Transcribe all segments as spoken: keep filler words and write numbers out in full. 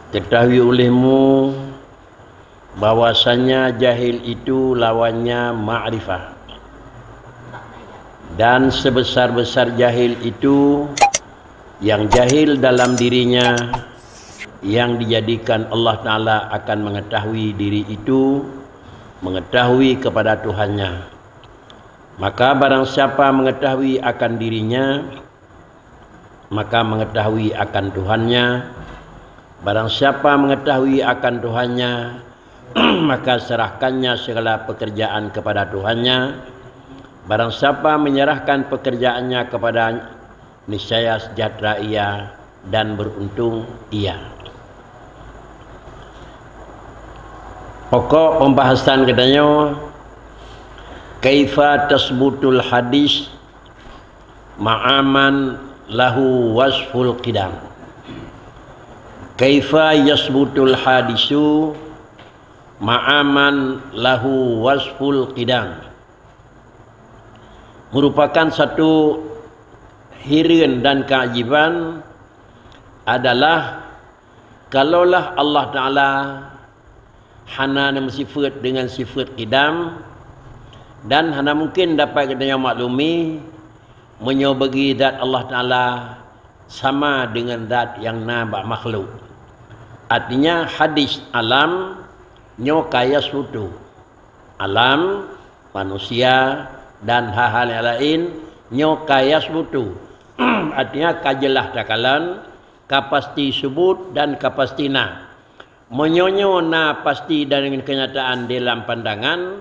Ketahui olehmu bahwasanya jahil itu lawannya ma'rifah. Dan sebesar-besar jahil itu yang jahil dalam dirinya, yang dijadikan Allah Ta'ala akan mengetahui diri itu, mengetahui kepada Tuhannya. Maka barang siapa mengetahui akan dirinya, maka mengetahui akan Tuhannya. Barang siapa mengetahui akan Tuhannya, maka serahkannya segala pekerjaan kepada Tuhannya. Barang siapa menyerahkan pekerjaannya kepada, niscaya sejahtera ia dan beruntung ia. Pokok pembahasan geutanyoe, kaifa tasbutul hadis ma'aman lahu wasful qidam. Kaifa yasbutul hadisu ma'aman lahu wasful qidam. Merupakan satu hireuen dan keajaiban adalah kalaulah Allah Ta'ala hana meusifaat dengan sifaat qidam, dan hana mungkin dapat geutanyoe maklumi meunyoe bagi zat Allah Ta'ala sama dengan zat nyang na bak makhluk. Artinya, hadis alam nyoe ka yasbutu. Alam, manusia, dan hal-hal nyang laén nyoe ka yasbutu. Artinya, ka jeulaih takalon, ka pasti subut dan ka pasti na. Meunyoe nyoe na pasti dan kenyataan di lam pandangan,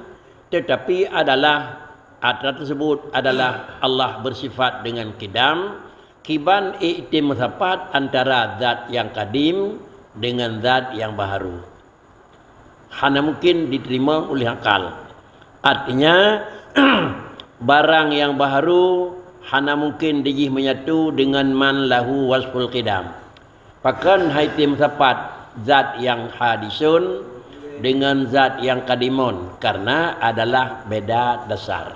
tetapi adalah, atra tersebut adalah Allah bersifat dengan qidam, kiban iktim sapat antara zat nyang kadim dengan zat nyang baharu. Hana mungkin diterima oleh akal. Artinya, barang nyang baharu hana mungkin dijih menyatu dengan man lahu wasful qidam. Pakon hai tem sapat zat nyang hadisun dengan zat nyang kadimun, karena adalah beda dasar.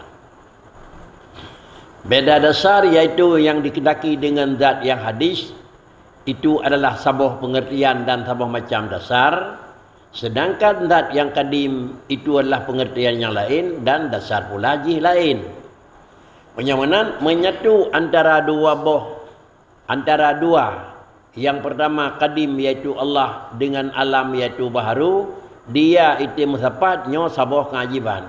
Beda dasar yaitu nyang dikehendaki dengan zat nyang hadis, itu adalah saboh pengertian dan saboh macam dasar, sedangkan zat nyang kadim itu adalah pengertian nyang laén dan dasar pula jih laén. Meunyoe meunan, menyatu antara dua boh, antara dua, nyang pertama kadim yaitu Allah dengan alam yaitu baharu, dia iktim sapat nyoe saboh keajaiban.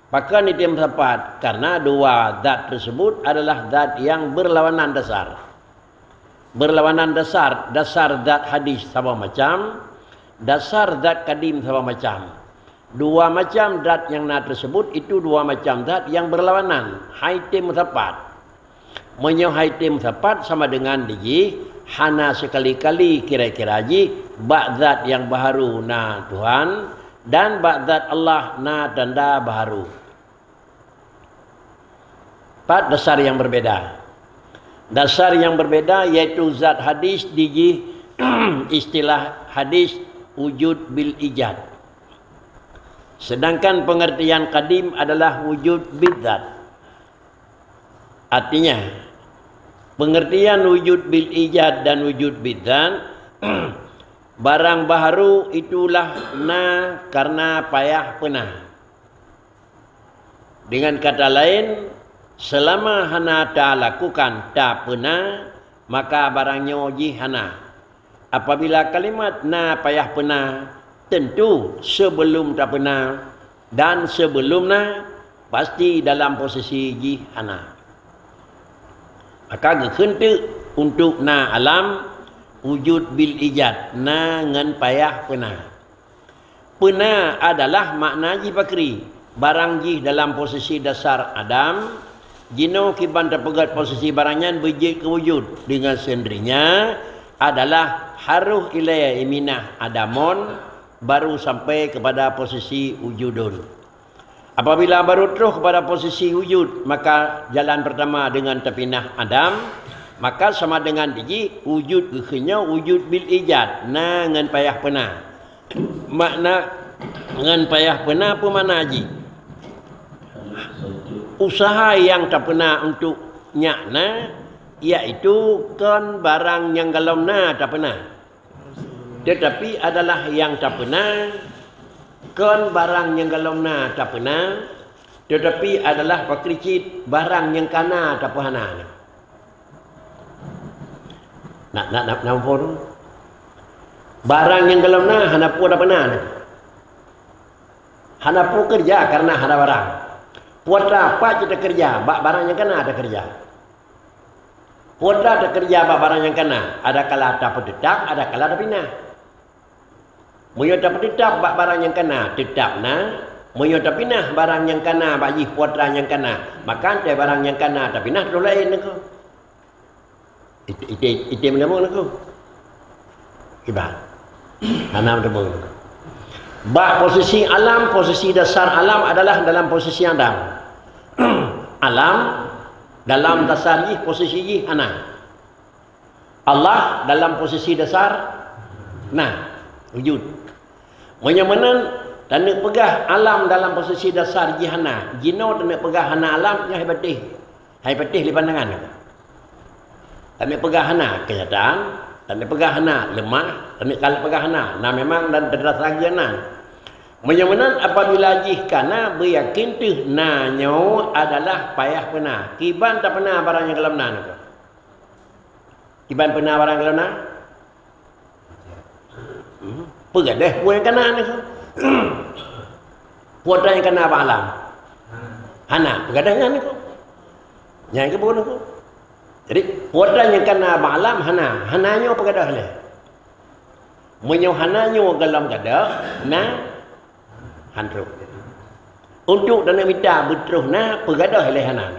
Pakon iktim sapat? Karena dua zat tersebut adalah zat nyang berlawanan dasar. Berlawanan dasar, dasar zat hadis saboh macam, dasar zat kadim saboh macam. Dua macam zat nyang na tersebut itu dua macam zat nyang berlawanan, hai tem sapat. Meunyoe hai tem sapat sama dengan dijih, hana sekali-kali kira-kira jih bak zat nyang baharu na Tuhan, dan bak zat Allah na tanda baharu. Empat dasar nyang berbeda. Dasar nyang berbeda yaitu zat hadis dijih istilah hadis wujud bil ijad. Sedangkan pengertian kadim adalah wujud bidzat. Artinya, pengertian wujud bil ijad dan wujud bidzat, barang baharu itulah na karena payah peuna. Dengan kata laén, selama hana talakukan tapeuna, maka barang nyoe jih hana. Apabila kalimat na payah peuna, tentu sebelum tapeuna dan sebelum na, pasti dalam posisi jih hana. Maka geukheun teuk untuk na alam wujud bil ijad, na ngon payah peuna. Peuna adalah makna jih pakri. Barang jih dalam posisi dasar adam, jinoe kiban tapeugét posisi barang nyan beujeuet keu wujud. Dengan sendirinya adalah harôh ilée minah adamon, baru sampai kepada posisi wujudon. Apabila baru troh kepada posisi wujud, maka jalan pertama dengan tapinah adam, maka sama dengan dijih wujud geukheun nyoe wujud bil ijad, na ngon payah peuna. Makna ngon payah peuna peue makna jih? Usaha nyang tapeuna untuk nyak na, yaitu kon barang nyang golom na tapeuna. Teutapi adalah nyang tapeuna, kon barang nyang gohlom na tapeuna, teutapi adalah pakri cit barang nyang ka na tapeuhana. Nak, nak, nak, nak muphom? Barang nyang gohlom na hana peue tapeuna. Hana peue keureuja karena hana barang. Peue atra pat cit takeureuja bak barang nyang ka na takeureuja. Peue atra takeureuja bak barang nyang ka na, adakala tapeuteutap, adakala tapinah. Meunyoe tapeuteutap bak barang nyang ka na, teutap na. Meunyoe tapinah barang nyang ka na bak jih peue atra nyang ka na, maka antée barang nyang ka na tapinah troh laén nangko. Ite, ite, ite meunamong nangko. Iban. Hana meunamong nangko. Bak posisi alam, posisi dasar alam adalah dalam posisi adam. Alam dalam dasar jih, posisi jih hana. Allah dalam posisi dasar na, wujud. Meunyoe meunan, taneuk peugah alam dalam posisi dasar jih hana, jinoe taneuk peugah hana alam, nyoe hai patéh. Hai patéh lé pandangan. Taneuk peugah hana keunyataan, taneuk peugah hana leumah, taneuk kalak peugah hana. Na memang dan terasa geuh na. Meunyoe meunan, apabila jih ka na, beuyakin teuh na nyoe adalah payah peuna. Kiban tapeuna barang nyang gohlom na nangko. Kiban peuna barang gohlom na? Hmm. Peugadôh peue nyang ka na nangko. Peue atra nyang ka na bak alam? Hana, peugadôh nyan nangko. Nyan keuh bunoe nangko. Jadi, peue atra nyang ka na bak alam hana, hana nyoe peugadôh lé. Meunyoe hana nyoe gohlom gadôh, na Han troh. Untuk taneuk mita beutroh na, peugadôh lé hana.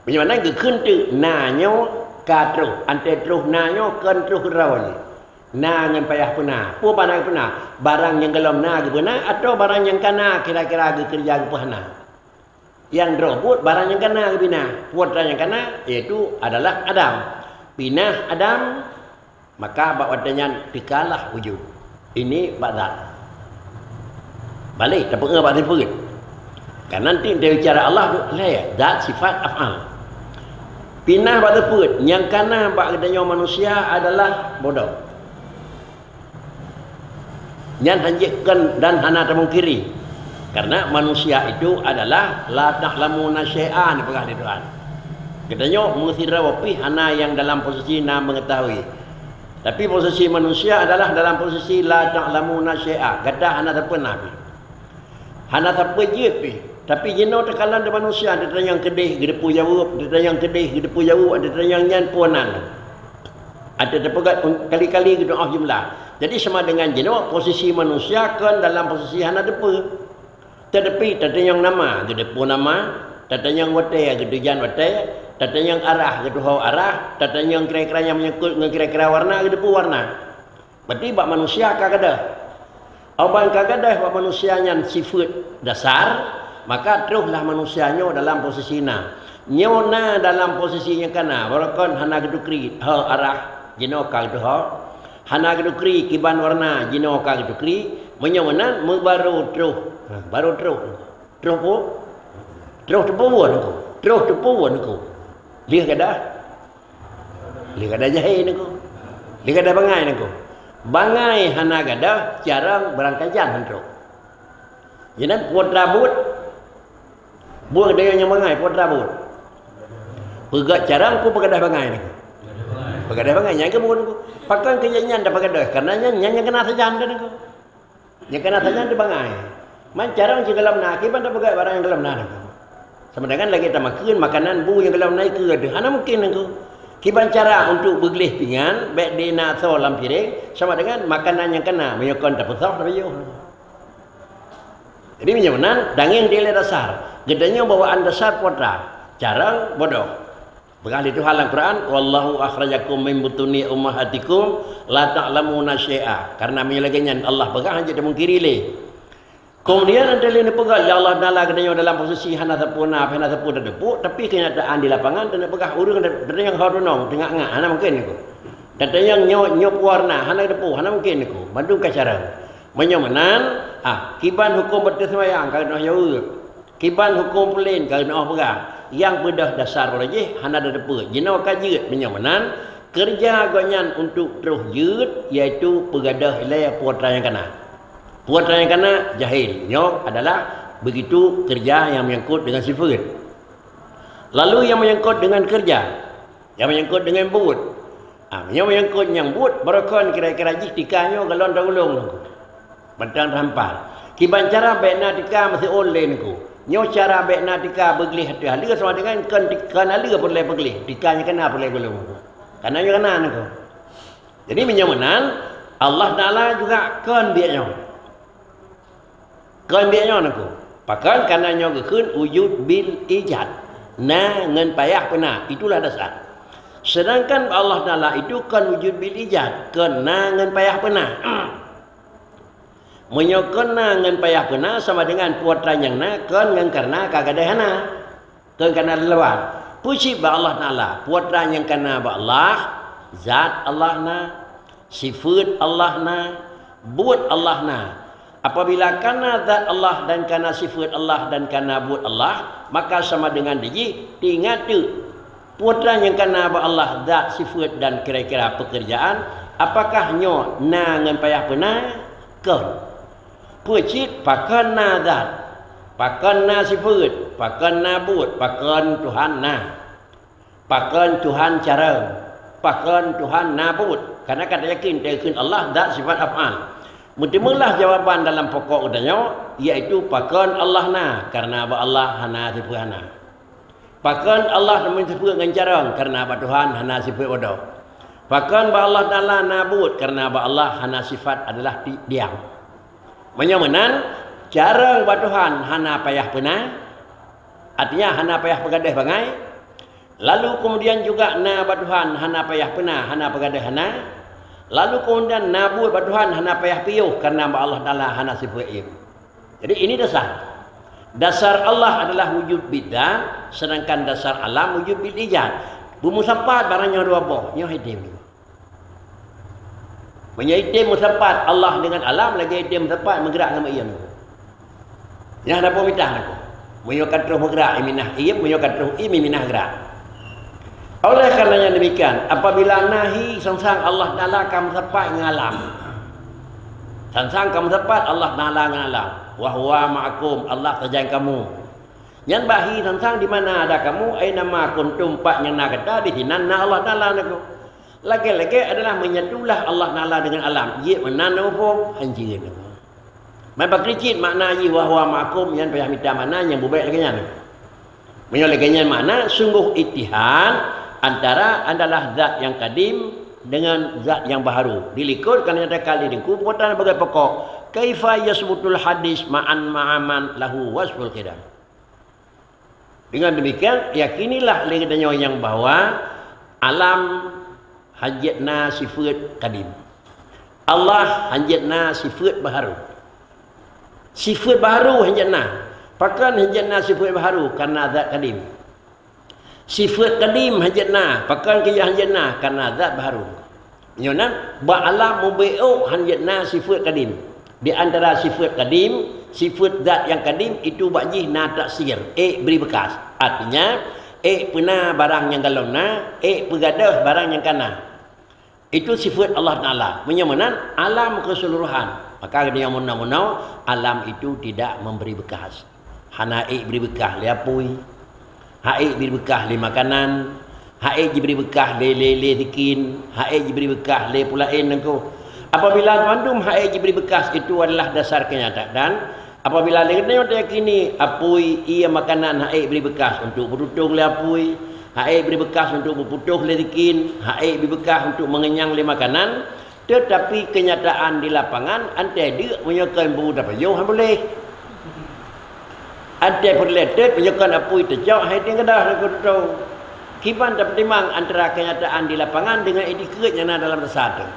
Meunyoe na geukheun teuk na nyoe ka troh, antée troh na nyoe kon troh droe lé. Na nyan payah peuna. Peue makna peuna? Barang nyang gohlom na geupeuna atawa barang nyang ka na kira-kira geukeureuja geupeuhana. Nyang droe buet barang nyang ka na geupinah. Peue atra nyang ka na, yaitu adalah adam. Pinah adam, maka bak watée nyan teukalah wujud. Ini bak zat. Balek tapeuéh bak sifeut. Kan nanti teubicara Allah tu, lé zat, sifat, af'al. Pinah bak sifeut, nyang ka na bak geutanyoe manusia adalah bodoh. Nyan hanjeuet kon dan hana tamungkiri. Karena manusia itu adalah la ta'lamuna syai'an, peugah lé Tuhan. Geutanyoe meusidroe pih hana nyang dalam posisi na mengetahui. Tapi posisi manusia adalah dalam posisi la ta'lamuna syai'a. Gata hana sapeue na pih. Hana sapeue jeuet pih. Tapi jinoe teukalon di manusia, ditanyong keudeh geuteupeue jaweueb, ditanyong keudeh geuteupeue jaweueb, ditanyong nyan peue nan. Ada teupeugah kali-kali geudoh jumlah. Jadi sama dengan jinoe posisi manusia kon dalam posisi hana teupeue. Tetapi tatanyong nama geuteupeue nama, tatanyong watée geuteujan watée, tatanyong arah geuteuho arah, tatanyong kira-kira nyang menyangkut ngon kira-kira warna geuteupeue warna. Berarti bak manusia ka gadôh. Óh ban ka gadôh bak manusia nyan sifeut dasar, maka trohlah manusia nyoe dalam posisi na. Nyoe na dalam posisi nyang ka na, barokon hana geutukri ho arah jinoe ka geutuho. Hana geutukri kiban warna jinoe ka geutukri. Meunyoe meunan meubaru troh. Ha, baru troh. Troh peue? Troh teupeue nangko. Troh teupeue nangko. Lheueh gadôh. Lé gadôh jahé nangko. Lé gadôh bangai nangko. Bangai hana gadôh, carông beurangkajan han troh. Jinan peue atra buet. Buet geutanyoe nyang bangai, peue atra buet. Peugét carông peue peugadôh bangai nangko. Peugadôh bangai nyan keuh buet nangko. Pakon keu nyan tapeugadôh, karena nyan, nyan nyang keuna sajan nangko. Nyang keuna sajan teubangai. Man carông cit gohlom na, kiban tapeugét barang nyang gohlom na nangko. Sama dengan lagée tamakheun makanan bu nyang gohlom na ikeue deuh. Hana mungken nangko. Kiban cara untuk beugleh pingan, bék di na asoe lam piréng, sama dengan makanan nyang ka na, meunyoe kon tapeusoh, tapiôh. Jadi meunyoe meunan, tangieng dilée dasar. Geutanyoe bawaan dasar peue atra. Carông bodoh. Peugah lé Tuhan lam Quran, "Wallahu akhrajakum min butuni ummahatikum la ta'lamuna syai'a." Karena meunyoe lagée nyan Allah peugah, hana jeuet tamungkiri lé. Kemudian, ata lé neupeugah lé Allah Taala geutanyoe dalam posisi hana sapeue na, hana sapeue tateupeue, tapi kenyataan di lapangan taneuk peugah ureuëng dat-, datanyong ho tunong, teungak-ngak, hana mungken niko. Datanyong nyoe, nyoe peue warna, hana tateupeue, hana mungken niko. Bandum ka carông. Meunyoe meunan, ah, kiban huköm beuteuseumayang ka geutanyoe jaweueb. Kiban huköm pulen ka geutanyoe peugah, nyang beudôh dasar uroe jih hana tateupeue. Jinoe ka jeuet meunyoe meunan, Keureuja gobnyan untuk troh jeuet, yaitu peugadôh ilée peue atra nyang kana. Peue atra nyang kana, jahil. Nyoe adalah begitu keureuja nyang meunyangkot deungon sifeuet. Lalu nyang meunyangkot deungon keureuja, nyang meunyangkot deungon buet. Ah, nyang meunyangkot nyang buet, barokon kira-kira jih tika nyoe galon daulông nyoe. Mantong teuhampar. Kiban cara bék na tika meusiôn lé niko. Nyoe cara bék na tika beugleh ateueh aleue sama dengan kon ti-, kon aleue peureulée beugleh. Tika nyang kana peureulée beugleh. Kana nyoe kana niko. Jadi meunyoe meunan, Allah Taala juga kon biet nyoe. Kon biet nyoe niko. Pakon kana nyoe geukheun wujud bil ijad. Na ngon payah peuna. Itulah dasar. Sedangkan Allah Taala itu kon wujud bil ijad. Kon na ngon payah peuna. Meunyoe kon na ngon payah peuna sama dengan peue atra nyang na kon ngon kareuna ka gadôh hana. Kon kareuna lewat. Peue cit bak Allah Taala, peue atra nyang kana bak Allah, zat Allah na, sifeuet Allah na, buet Allah na. Apabila kana zat Allah dan kana sifeuet Allah dan kana buet Allah, maka sama dengan dijih, ingat teuk, peue atra nyang kana bak Allah zat, sifeuet dan kira-kira pekerjaan, apakah nyoe na ngon payah peuna? Kon. Peue cit pakon na zat, pakon na sifeuet, pakon na buet, pakon Tuhan na, pakon Tuhan carông, pakon Tuhan na buet. Karena ka tayakin takheun Allah zat sifat af'al. Meuteumeulah jawaban dalam pokok geutanyoe, yaitu pakon Allah na, karena bak Allah hana sifeuet hana. Pakon Allah meuteupeu ngon carông, karena bak Tuhan hana sifeuet bodoh. Pakon bak Allah Taala na buet, karena bak Allah hana sifat adalah di-, diam. Meunyoe meunan, carông bak Tuhan hana payah peuna, artinya hana payah peugadôh bangai. Lalu kemudian juga na bak Tuhan hana payah peuna, hana peugadôh hana. Lalu kemudian na buet bak Tuhan hana payah piôh, karena bak Allah Taala hana sifeuet iém. Jadi ini dasar. Dasar Allah adalah wujud bidzat, sedangkan dasar alam wujud bil ijad. Beumeusapat barang nyoe dua boh, nyoe item. Meunyoe item meusapat Allah dengan alam, lagée item meusapat meugrak ngon iém. Nyan hana peue mita nako. Meunyoe ka troh meugrak, ié minah iém, meunyoe ka troh iém, ié minah grak. Oleh karenanya demikian, apabila na hi, sang-sang Allah Taala ka meusapat ngon alam. Sang-sang ka meusapat Allah Taala ngon alam. "Wa huwa ma'akum," Allah sajan kamu. Nyan bak hi sang-sang di mana ada kamu, "Aina ma kuntum," pat nyang na gata, di sinan na Allah Taala nako. Lagée-lagée adalah menyatulah Allah Taala dengan alam. Jeuet meunan na muphom, hanjeuet nako. Man pakri cit makna jih, "Wa huwa ma'akum," nyan payah mita makna nyang bubek lagée nyan. Meunyoe lagée nyan makna, sungguh ittihad antara adalah zat nyang kadim dengan zat nyang baharu. Di likot ka nyatakan lé Teungku, peue atra nyang bagai pokok, "Kaifa yasbutul hadis ma'an ma'aman lahu wasful qidam." Dengan demikian, yakinilah lé geutanyoe nyang bahwa alam hanjeuet na sifeuet kadim. Allah hanjeuet na sifeuet baharu. Sifeuet baharu hanjeuet na. Pakon hanjeuet na sifeuet baharu? Karena zat kadim. Sifeuet kadim hanjeuet na. Pakon keu hanjeuet na? Karena zat baharu. Nyoe nan, bak alam mubeuôk hanjeuet na sifeuet kadim. Di antara sifeuet kadim, sifeuet zat nyang kadim itu bak jih na taksir, ék bri beukas. Artinya, ék peuna barang nyang galom na, ék peugadôh barang nyang kana. Itu sifeuet Allah Taala. Meunyoe meunan, alam keseluruhan. Maka geutanyoe meunoe-meunoe, alam itu tidak memberi bekas. Hana ék bri beukah lé apui, hana ék bri beukah lé makanan, hana ék jibri beukah lé, lé, lé sikin, hana ék jibri beukah lé peue laén nangko. Apabila mandum hana ék jibri bekas, itu adalah dasar kenyataan. Apabila lé geutanyoe tayakini apui, ié, makanan hana ék bri bekas untuk beututong lé apui, hana ék bri bekas untuk beuputôh lé sikin, hana ék bri bekas untuk meungenyang lé makanan, Teutapi keunyataan di lapangan, antai deuk meunyoe kon bu tapajoh han boleh. Antai peureulée tet meunyoe kon apui teucok han item gadoh lam keuto. Kiban tapeutimang antara keunyataan di lapangan deungon itikeuet nyang na dalam rasa teuh.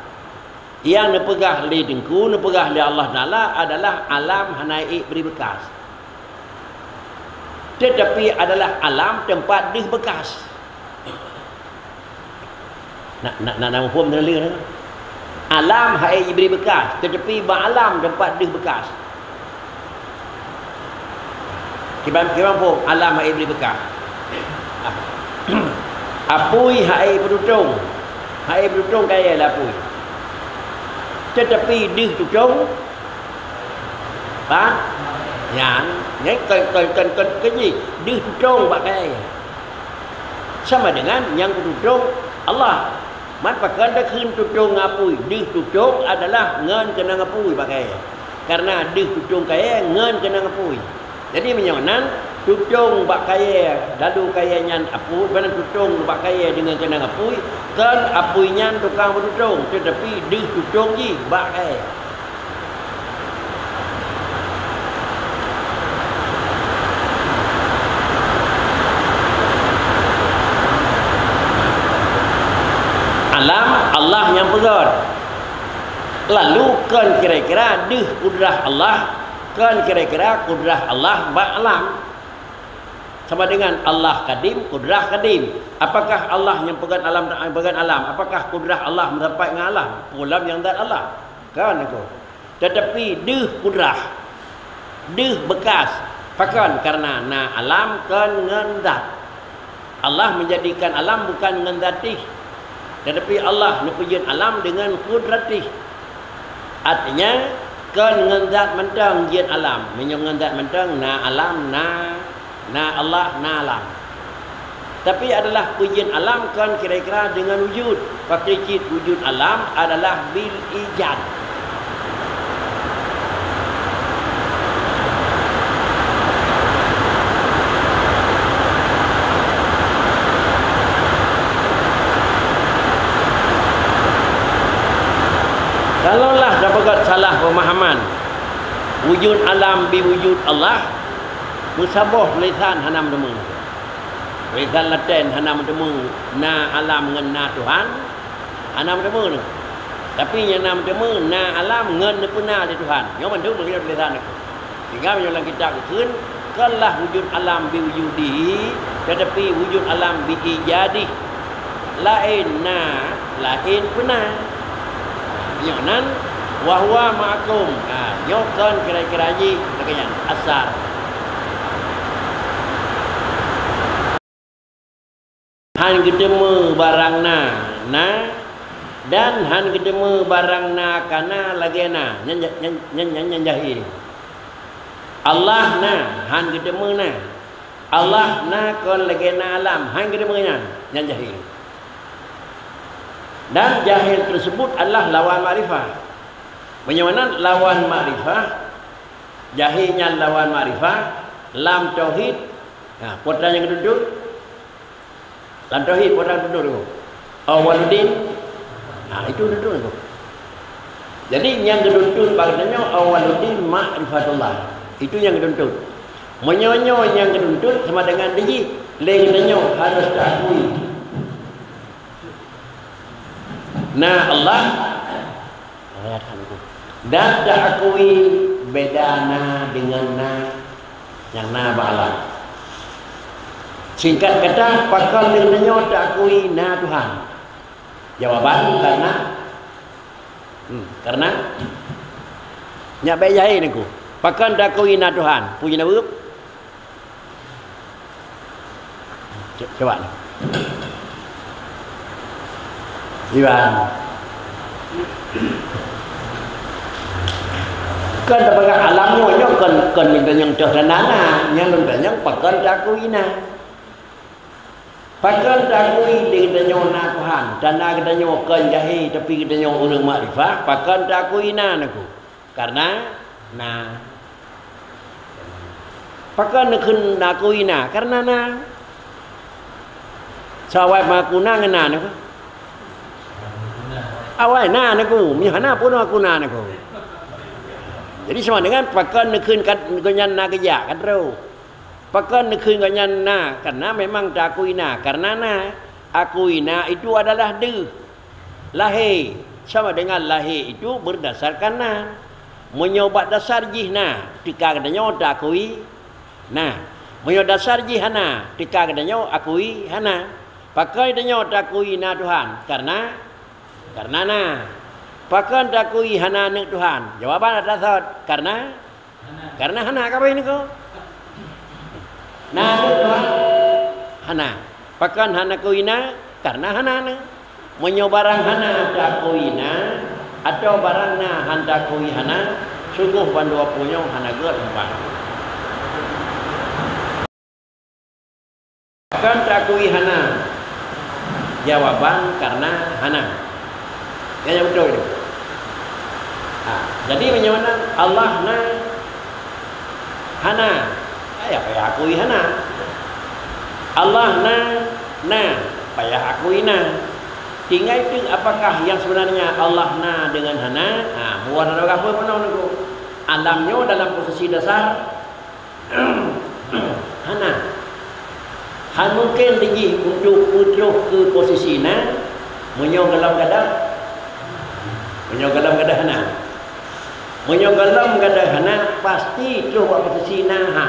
Nyang neupeugah lé Teungku, neupeugah lé Allah Taala adalah alam hana ék bri bekas. Teutapi adalah alam teumpat deuh bekas. Na, na, na, na muphom teuh lé na. Alam hana ék jibri bekas, teutapi bak alam teumpat deuh bekas. Kiban, kiban phom, alam hana ék jibri bekas. Apui hana ék peututong. Hai beututông kayèe lé apui. Teutapi deuh tutông, ba, nyan, nyan kon, kon, kon, kon, kon jih. Deuh tutông bak kayèe. Sama dengan nyang geututông Allah. Man pakon takheun tutông ngon apui. Deuh tutông adalah ngon keunong apui bak kayèe. Karena deuh tutông kayèe ngon keunong apui. Jadi meunyoe nan tutông bak kayèe, lalu kayèe nyan apui, meunan tutông bak kayèe deungon keunong apui, kon apui nyan tukang beututông, teutapi deuh tutông jih bak kayèe. Alam, Allah nyang peugöt. Lalu kon kira-kira deuh kudrah Allah, kon kira-kira kudrah Allah bak alam. Sama dengan Allah kadim, kudrah kadim. Apakah Allah nyang peugöt alam, peugöt alam? Apakah kudrah Allah meusapat ngon alam? Peue lom nyang zat Allah? Kon aku. Teutapi deuh kudrah, deuh beukas. Pakon? Karena na alam kon ngon zat. Allah menjadikan alam bukan ngon zatih, teutapi Allah neupeujeuet alam dengan kudratih. Artinya, kon ngon zat mantong jeuet alam. Meunyoe ngon zat mantong, na alam, na, na Allah, na alam. Tapi adalah peujeuet alam kon kira-kira dengan wujud. Pakri cit wujud alam adalah bil ijad. Kalaulah tapeugöt salah pemahaman, wujud alam bi wujud Allah, meusaboh tulisan hana meuteumé. Tulisan Laten hana meuteumé na alam ngon na Tuhan, hana meuteumé nyoe. Tapi nyang na meuteumé na alam ngon neupeuna lé Tuhan. Nyoe mandum bak tulisan nyoe. Sehingga meunyoe lam kitab geukheun, "Kallah wujud alam bi wujudihi, teutapi wujud alam bi ijadihi." Laén na, laén peuna. Nyoe nan, "Wa huwa ma'akum." Ha, nyoe kon kira-kira jih lagèe nyan, asar. Han geuteumé barang na, na, dan han geuteumé barang na ka na lagèe na. Nyan, nyan, nyan, nyan, nyan jahé. Allah na, han geuteumé na. Allah na kon lagèe na alam, han geuteumé nyan, nyan jahil. Dan jahil tersebut adalah lawan makrifah. Meunyoe nan lawan makrifah, jahil nyan lawan makrifah, lam tauhid, ha, peue nyang geutuntut? Lam tauhid, peue nyang geutuntut tu? Awaluddin. Ha, itu geutuntut tu. Jadi, nyang geutuntut bak geutanyoe awaluddin ma'rifatullah. Itu nyang geutuntut. Meunyoe nyoe nyang geutuntut sama dengan dijih, lé geutanyoe harus taakui na Allah, dan taakui beda na dengan na nyang na bak alam. Singkat kata, pakon lé geutanyoe taakui na Tuhan? Jawaban, karena, hmm, karena nyak bèk jahé nyoe ku. Pakon taakui na Tuhan? Peue jih na beuet? Co-, coba ni. Iwan. Kon tapeugah alam nyoe, nyoe kon, kon lôn tanyong toh tanda na, nyang lôn tanyong pakon taakui na. Pakon taakui lé geutanyoe na Tuhan, tanda geutanyoe kon jahé, tapi geutanyoe ureueng makrifah, pakon taakui na nyoe ku? Karena na. Pakon neukheun taakui na? Karena na. Soe awai mengaku na ngon na nyoe ku? Awai na nyoe ku, meunyoe hana peue neungaku na nyoe ku. Jadi sama dengan pakon neukheun kat, gobnyan na geujak, ka trôh. Pakon neukheun gobnyan na? Karena memang taakui na. Karena na, akui na itu adalah deuh. Lahé, sama dengan lahé itu berdasarkan na. Meunyoe bak dasar jih na, teuka geutanyoe taakui na. Meunyoe dasar jih hana, teuka geutanyoe akui hana. Pakon tanyoe taakui na Tuhan? Karena, karena na. Pakon taakui hana aneuk Tuhan? Jawaban ata sot, karena Karena hana ka bri nyoe ku. Na aneuk Tuhan? Hana. Pakon hana kui na? Karena hana aneuk. Meunyoe barang hana takui na, atawa barang na han takui hana, sunggoh bandua peue nyoe hana gét teumpat. Kan takui hana. Jawaban karena hana. Nyan nyang beutôi tu. Ha, jadi meunyoe na Allah na, hana, ya payah akui hana. Allah na, na, payah akui na. Tinggai teuk apakah yang sebenarnya Allah na dengan hana? Ha, buah na dua gampông peunoh nunggu. Alam nyoe dalam posisi dasar hana. Hal mungken dijih untuk peutroh keu posisi na, meunyoe golom gadoh, meunyoe golom gadoh hana. Meunyoe golom gadoh hana, pasti troh bak posisi na ha.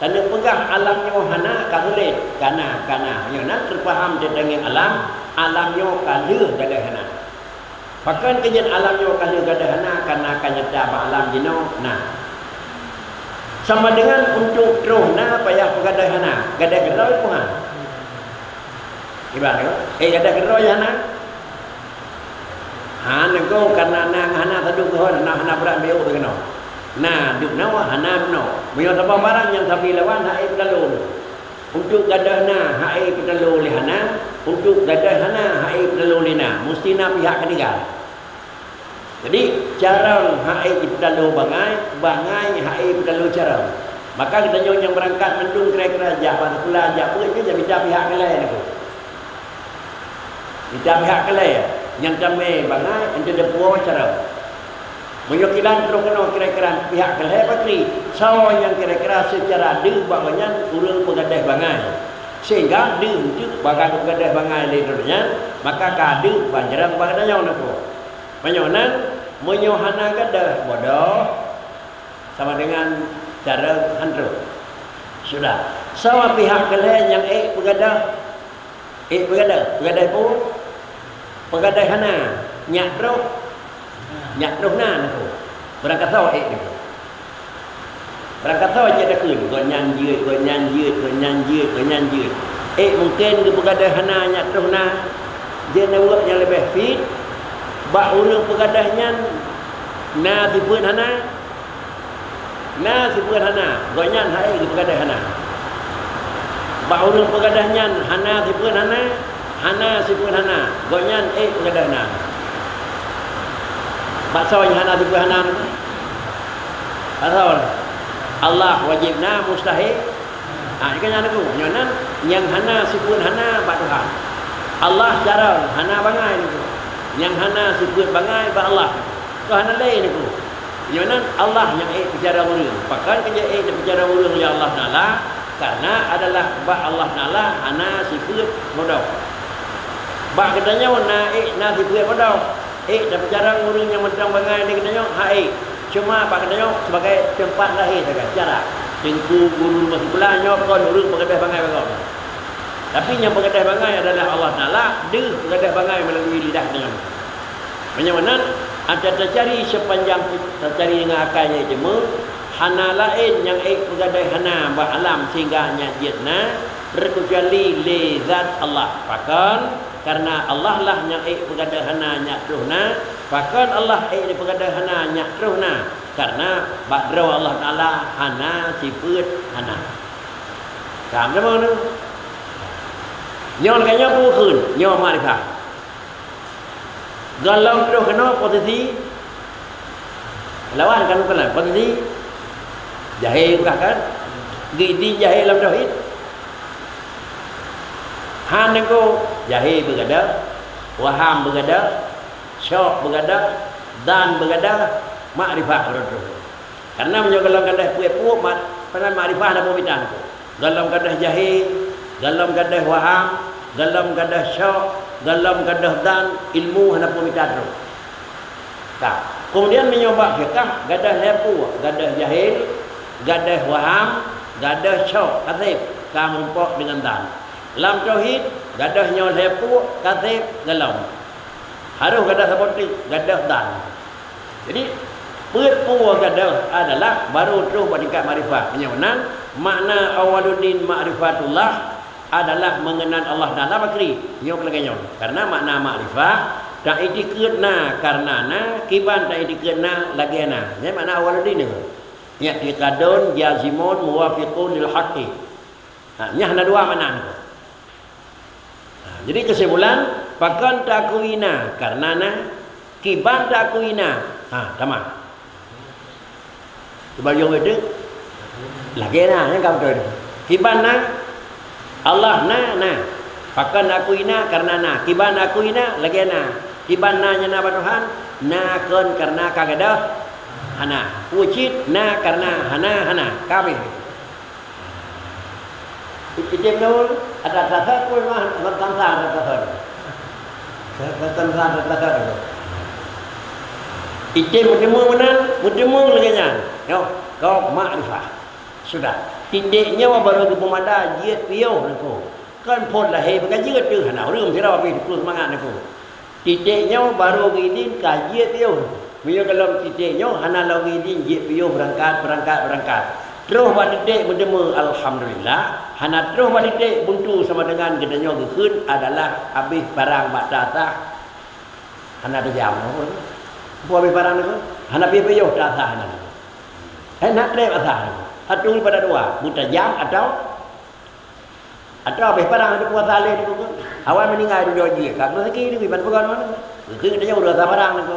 Taneuk peugah alam nyoe hana ka sulet, kana, kana. Meunyoe na teupaham teuntang alam, alam nyoe ka lheueh gadoh hana. Pakon keujeuet alam nyoe ka lheueh gadoh hana, kana ka nyata bak alam jinoe na. Sama dengan untuk troh na payah peugadoh hana, gadoh keudroe pun han. Iban tu, eh gadoh keudroe hana. Ha, nengko karena na hana sadup geuhon, na hana brat biôh deungoe. Na dup na hana bunoe. Meunyoe saboh barang nyang sabe lawan hana ék peutaloe. Untuk gadoh na hana ék peutaloe lé hana, untuk gadoh hana hana ék peutaloe lé na, musti na pihak ketiga. Jadi, carông hana ék jipeutaloe bangai, bangai hana ék peutaloe carông. Maka geutanyoe nyang beurangkat mandum kira-kira jak bak sikula, jak peuet nyan, jak mita pihak keulai nyoe. Mita pihak keulai nyang tamé bangai, enteuk teupuwoe carông. Meunyoe kiban troh keunoe kira-kira pihak keulai pakri, soe nyang kira-kira seucara deuh bak gobnyan ureuëng peugadoh bangai. Sehingga deuh enteuk bak gobnyan peugadoh bangai lé droe nyan, maka ka deuh ban carông bak geutanyoe nyoe. Meunyoe nan, meunyoe hana gadoh bodoh, sama dengan carông han troh. Sudah. Soe pihak keulai nyang ék peugadoh? Ék peugadoh, peugadoh peue? Peugadoh hana, nyak troh, nyak troh na nyoe. Beurangkasoe ék nyoe. Beurangkasoe jeuet takheun, gobnyan jeuet, gobnyan jeuet, gobnyan jeuet, gobnyan jeuet. Ék mungken geupeugadoh hana nyak troh na, jeuet na ureuëng nyang leubeh fit, bak ureuëng peugadoh nyan na sifeuet hana, Na sifeuet hana, gobnyan hana ék geupeugadoh hana. Bak ureuëng peugadoh nyan hana sifeuet hana, hana sifeuet hana, gobnyan ék peugadoh hana. Bak soe nyang hana sifeuet hana nyoe? Bak soe? Allah wajéb na, mustahil. Ha, nyoe kan nyan nyoe, nyoe nan nyang hana sifeuet hana bak Tuhan. Allah carông hana bangai nyoe. Nyang hana sifeuet bangai bak Allah. Keu hana lé nyoe. Nyoe nan Allah nyang ék peucarông ureuëng. Pakon keujeuet ék peucarông ureuëng lé Allah Taala? Karena adalah bak Allah Taala hana sifeuet bodoh. Bak geutanyoe na ék na sifeuet bodoh. Ék tapeucarông ureuëng nyang mantong bangai lé geutanyoe? Hana ék. Cuma bak geutanyoe sebagai teumpat lahé sagai, cara. Teungku guru meusikula nyoe kon ureuëng peugadoh bangai bak gob. Tapi nyang peugadoh bangai adalah Allah Taala, deuh peugadoh bangai meulalu lidah geutanyoe. Meunyoe meunan, ata tacari sepanjang tacari deungon akai nyang teuma, hana laén nyang ék peugadoh hana bak alam sehingga nyak jeuet na, terkecuali lé zat Allah. Pakon? Karena Allah lah nyang ék peugadoh hana nyak troh na. Pakon Allah ék peugadoh hana nyak troh na? Karena bak droe Allah Taala hana sifeuet hana. Paham sama tu? Nyoe lagée nyoe peue kheun, nyoe makrifat. Gohlom troh keunoe posisi lawan kan bukan lawan, posisi jahé bukan kan? Gidi jahé lam tauhid. Han nengko jahé beugadoh, waham beugadoh, syok beugadoh, dan beugadoh, makrifat beugadoh. Karena meunyoe gohlom gadoh peuet puek mat, padahai makrifah na peumitan. Gohlom gadoh jahé, gohlom gadoh waham, gohlom gadoh syok, gohlom gadoh dan ilmu hana peumitan roh. Ka. Kemudian meunyoe bak fiqah gadoh lhée puek, gadoh jahé, gadoh waham, gadoh syok, kaseb, ka meurumpok dengan dan. Lam tauhid gadoh nyoe lhée puek, kaseb, gohlom. Harôh gadoh saboh teuk, gadoh dan. Jadi, peuet puek gadoh adalah baru troh bak tingkat makrifat. Meunyoe meunan, makna awwaluddin ma'rifatullah, adalah mengenal Allah Taala bakri. Nyoe lagèe nyoe. Karena makna makrifah, ta'itikeuet na karena na, kiban ta'itikeuet na lagèe na. Nyan makna awwaluddin nyoe. I'tiqadun jazimun muwafiqun lil haqqi. Ha, nyan na dua makna nyoe. Ha, jadi kesimpulan, pakon takui na karena na, kiban takui na. Ha, tamah. Kiban lagèe na, nyan ka beutôi. Kiban na, Allah na, na. Pakon akui na, karena na. Kiban akui na, lagèe na. Kiban na nyan na bak Tuhan, na kon karena ka gadôh hana. Peue cit na karena hana, hana. Ka habéh. Item nyoe ada tasat pun mah, ada tasat, ada tasat. Ada tasat, ada tasat. Item meuteumé meunan, meuteumé lagèe nyan. Nyoe, kau makrifah. Sudah. Titik nyoe baru geupeumada jeuet piôh nyoe. Kan phon lahé bak jeuet teuh, hana ureueng sidroe pih teupeue seumangat nyoe. Titik nyoe baru geuidin ka jeuet piôh. Meunyoe gohlom titik nyoe hana lom geuidin jeuet piôh beurangkat, beurangkat, beurangkat. Troh bak titik meuteumé, alhamdulillah. Hana troh bak titik buntu sama dengan geutanyoe geukheun adalah habéh parang bak tasah. Hana tajam. Peue habéh parang nyoe? Hana piôh-piôh tasah nyan. Hana trép asah nyoe. Satu daripada dua, beutajam atau Atawa habéh parang di puasa lé di buku. Awai meuninggai dudoe jih, ka keureuzeki di ban peugah mana. Rezeki dia udah sabarang tu.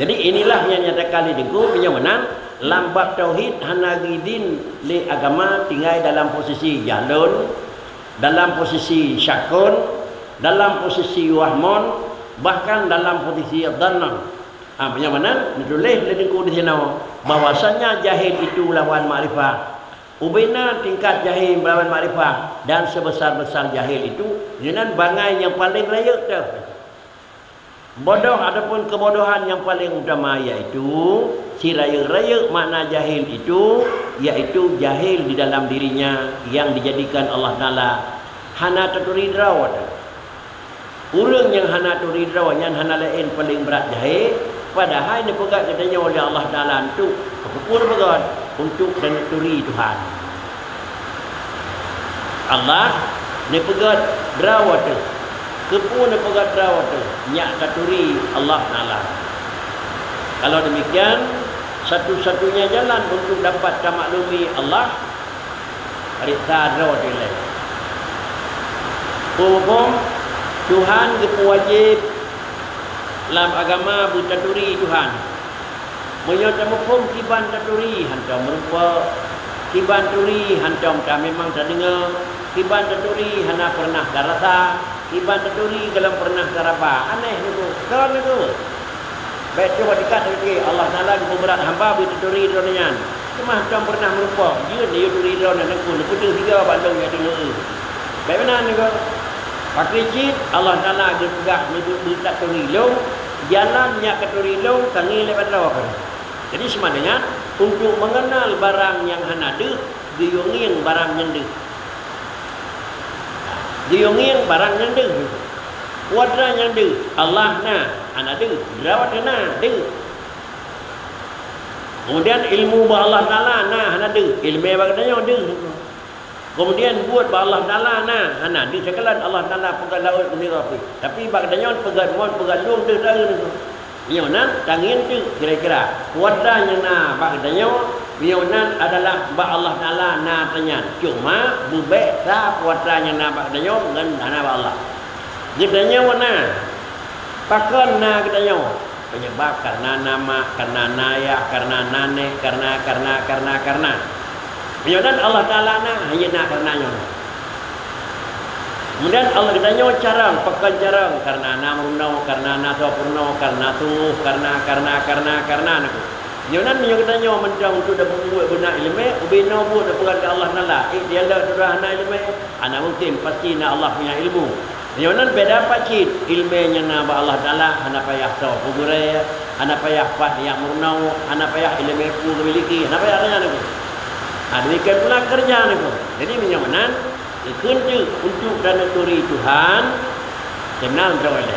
Jadi inilah yang nyatakan di buku, meunyoe meunan, lam bab tauhid hana geuidin lé agama tinggai dalam posisi jahlun, dalam posisi syakun, dalam posisi wahmun, bahkan dalam posisi dhanun. Ha, meunyoe meunan, dituléh lé buku di sinoe, bahwasanya jahil itu lawan makrifah. Ubena tingkat jahil melawan makrifah dan sebesar-besar jahil itu, nyan bangai nyang paleng rayeuk teuh. Bodoh ataupun kebodohan yang paling utama yaitu si rayeuk-rayeuk makna jahil itu, yaitu jahil di dalam dirinya yang dijadikan Allah Taala hana taturi droe teuh. Ureuëng nyang hana turi droe nyan hana laén paleng brat jahé, padahai neupeugét geutanyoe lé Allah Taala untuk, keupeue neupeugét? Untuk dan neuturi Tuhan. Allah neupeugét droe teuh. Keupeue neupeugét droe teuh? Nyak taturi Allah Taala. Kalau demikian, satu-satunya jalan untuk dapat tamaklumi Allah, Riksa droe dilèe. Huköm Tuhan geupeuwajéb lam agama beutaturi Tuhan. Meunyoe tamuphom kiban taturi hantom meurumpok, kiban turi hantom ta memang tadeungoe, kiban taturi hana peureunah tarasa, kiban taturi gohlom peureunah taraba. Aneh nyoe, kon nyoe. Bék troh bak tingkat lagèe Allah Taala geupeubeurat hamba beutaturi droeneuh nyan. Teuma hantom peureunah meurumpok, jeuet neuyue turi droeneuh nyan, neupeudeuh sigoe bandum nyang deungoe. Bék meunan nyoe. Pakri cit Allah Taala geupeugah neubeutaturi lôn, jalan nyang ka turi lôn ka ngieng lé bandum. Jadi sama dengan untuk mengenal barang nyang hana deuh, geuyue ngieng barang nyang deuh. Geuyue ngieng barang nyang deuh. Peue atra nyang deuh? Allah na, hana deuh. Droe teuh na, deuh. Kemudian ilmu bak Allah Taala na, hana deuh. Ileumèe bak geutanyoe deuh. Kemudian buet bak Allah Taala na, hana deuh. Sikalon Allah Taala peugah laôt meunira pih. Tapi bak geutanyoe peugah mon, peugah lôn deuh taeu nyoe. Nyoe nan tangieng teuk kira-kira. Kuasa nyang na bak geutanyoe, nyoe nan adalah bak Allah Taala na tanyan. Cuma beubèk sa kuasa nyang na bak geutanyoe ngon hana bak Allah. Geutanyoe na. Pakon na geutanyoe? Penyebab karena na mak, karena na yah, karena na nèk, karena, karena, karena, karena. Nyoe nan Allah Taala na, hanya na karena nyoe. Kemudian Allah geutanyoe carông, pakon carông, karena na meurunoe, karena na soe peurunoe, karena sunggoh, karena, karena, karena, karena, nah. Nyoe nan meunyoe geutanyoe mantong untuk dapat buet beuna ileumèe, ubé noe buet dapat Allah Taala. Eh, dia ndak tudah hana ileumèe, hana mungkin, pasti na Allah punya ilmu. Nyoe nan beda pat cit, ileumèe nyang na bak Allah Taala, hana payah soe peugurèe, hana payah pat nyang meurunoe, hana payah ileumèe peue geumiliki, hana payah tanyan nyoe. Ha, demikian pula kerja nyoe. Jadi meunyoe meunan, Geukheun teuk untuk taneuk turi Tuhan, keunan droe lé.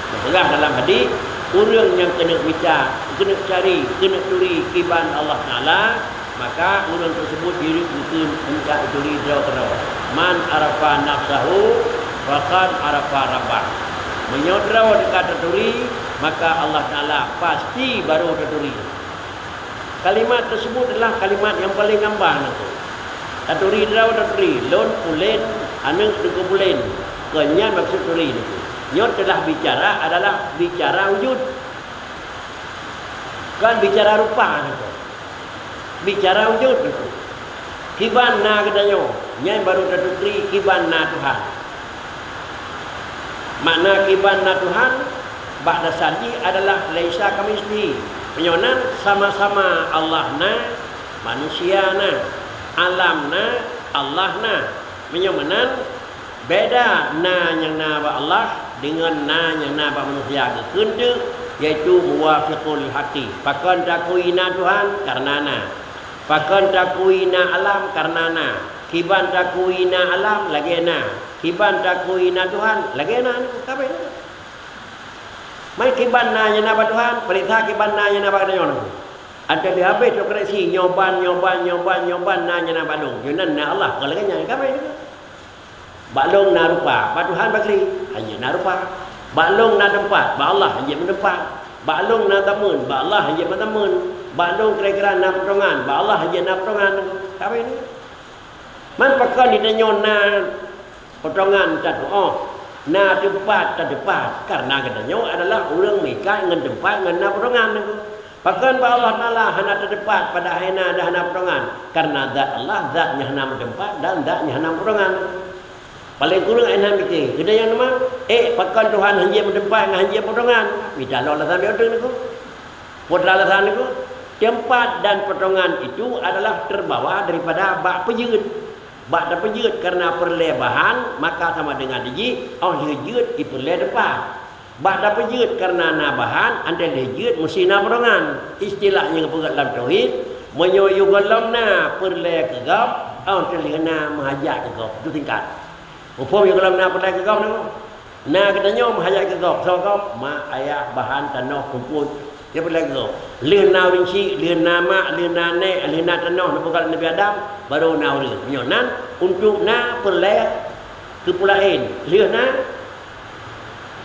Geupeugah dalam hadis, ureuëng nyang keuneuk mita, keuneuk cari, keuneuk turi kiban Allah Taala, maka ureuëng teuseubut jeuet geukheun mita turi droe keudroe. Man arafa nafsahu faqad arafa rabbah. Meunyoe droe teuka taturi, maka Allah Taala pasti barô taturi. Kalimat tersebut adalah kalimat nyang paleng gamba nyoe. Taturi droe taturi, lôn pulen, aneuk teungku pulen. Kon nyan maksud turi nyoe. Nyoe teulah bicara adalah bicara wujud. Kon bicara rupa nyoe. Bicara wujud nyoe. Kiban na geutanyoe, nyan barô taturi kiban na Tuhan. Makna kiban na Tuhan, bak dasar jih adalah laisa kamitslihi. Meunyoe nan sama-sama Allah na, manusia na, alam na, Allah na. Meunyoe meunan, beda na nyang na bak Allah deungon na nyang na bak manusia geukheun teuk, yaitu muwafiqul haqqi. Pakon takui na Tuhan? Kareuna na. Pakon takui na alam? Kareuna na. Kiban takui na alam? Lagée na. Kiban takui na Tuhan? Lagée na. Ka abéh. Man kiban na nyang na bak Tuhan, peuriksa kiban na nyang na bak geutanyoe. Adak lheueh habéh trok koreksi, nyoe ban, nyoe ban, nyoe ban, nyoe ban na nyang na bak lôn. Nyoe nan na Allah, kon lagée nyan ka abéh. Bak lôn na rupa, bak Tuhan bakri, hana na rupa. Bak lôn na teumpat, bak Allah hana meuteumpat. Bak lôn na tameuin, bak Allah hana meutameuin. Bak lôn kira-kira na peutongan, bak Allah hana na peutongan. Ka abéh nyoe. Man pakon geutanyoe na potongan tatu'oh, na teumpat tateumpat, kareuna geutanyoe adalah ureuëng meuikat ngon teumpat ngon na potongan nyoe. Pakon bak Allah Taala hana tateumpat padahai na dan hana potongan? Kareuna zat Allah, zat nyang hana meuteumpat dan zat nyang hana meupotongan. Paleng kureueng ai hana mike. Geutanyoe teuma, eh, pakon Tuhan hanjeuet meuteumpat ngon hanjeuet meupotongan? Mita lom alasan biasa nyoe. Peue alasan nyoe? Teumpat dan potongan itu adalah terbawa daripada bak peujeuet. Bak tapeujeuet kareuna peureulée bahan, maka sama dengan jih, óh lheueh jeuet jipeureulée teumpat. Bak tapeujeuet kareuna na bahan, 'oh lheueh jeuet meusti na potongan. Istilah nyang geupeugah lam tauhid, meunyoe yôh gohlom na peureulée keu gob, 'oh lheueh na meuhajat keu gob. Itu tingkat. Muphom yôh gohlom na peureulée keu gob nyoe? Na geutanyoe meuhajat keu gob, soe gob? Mak, ayah, bahan, tanoh, rumput. Nyan peureulée keu gob. Lheueh na ureuëng chik, lheueh na mak, lheueh na nék, lheueh na tanoh, neupeugah lé Nabi Adam, barô na ureuëng. Nyoe nan untuk na peureulée keu peue laén. Lheueh na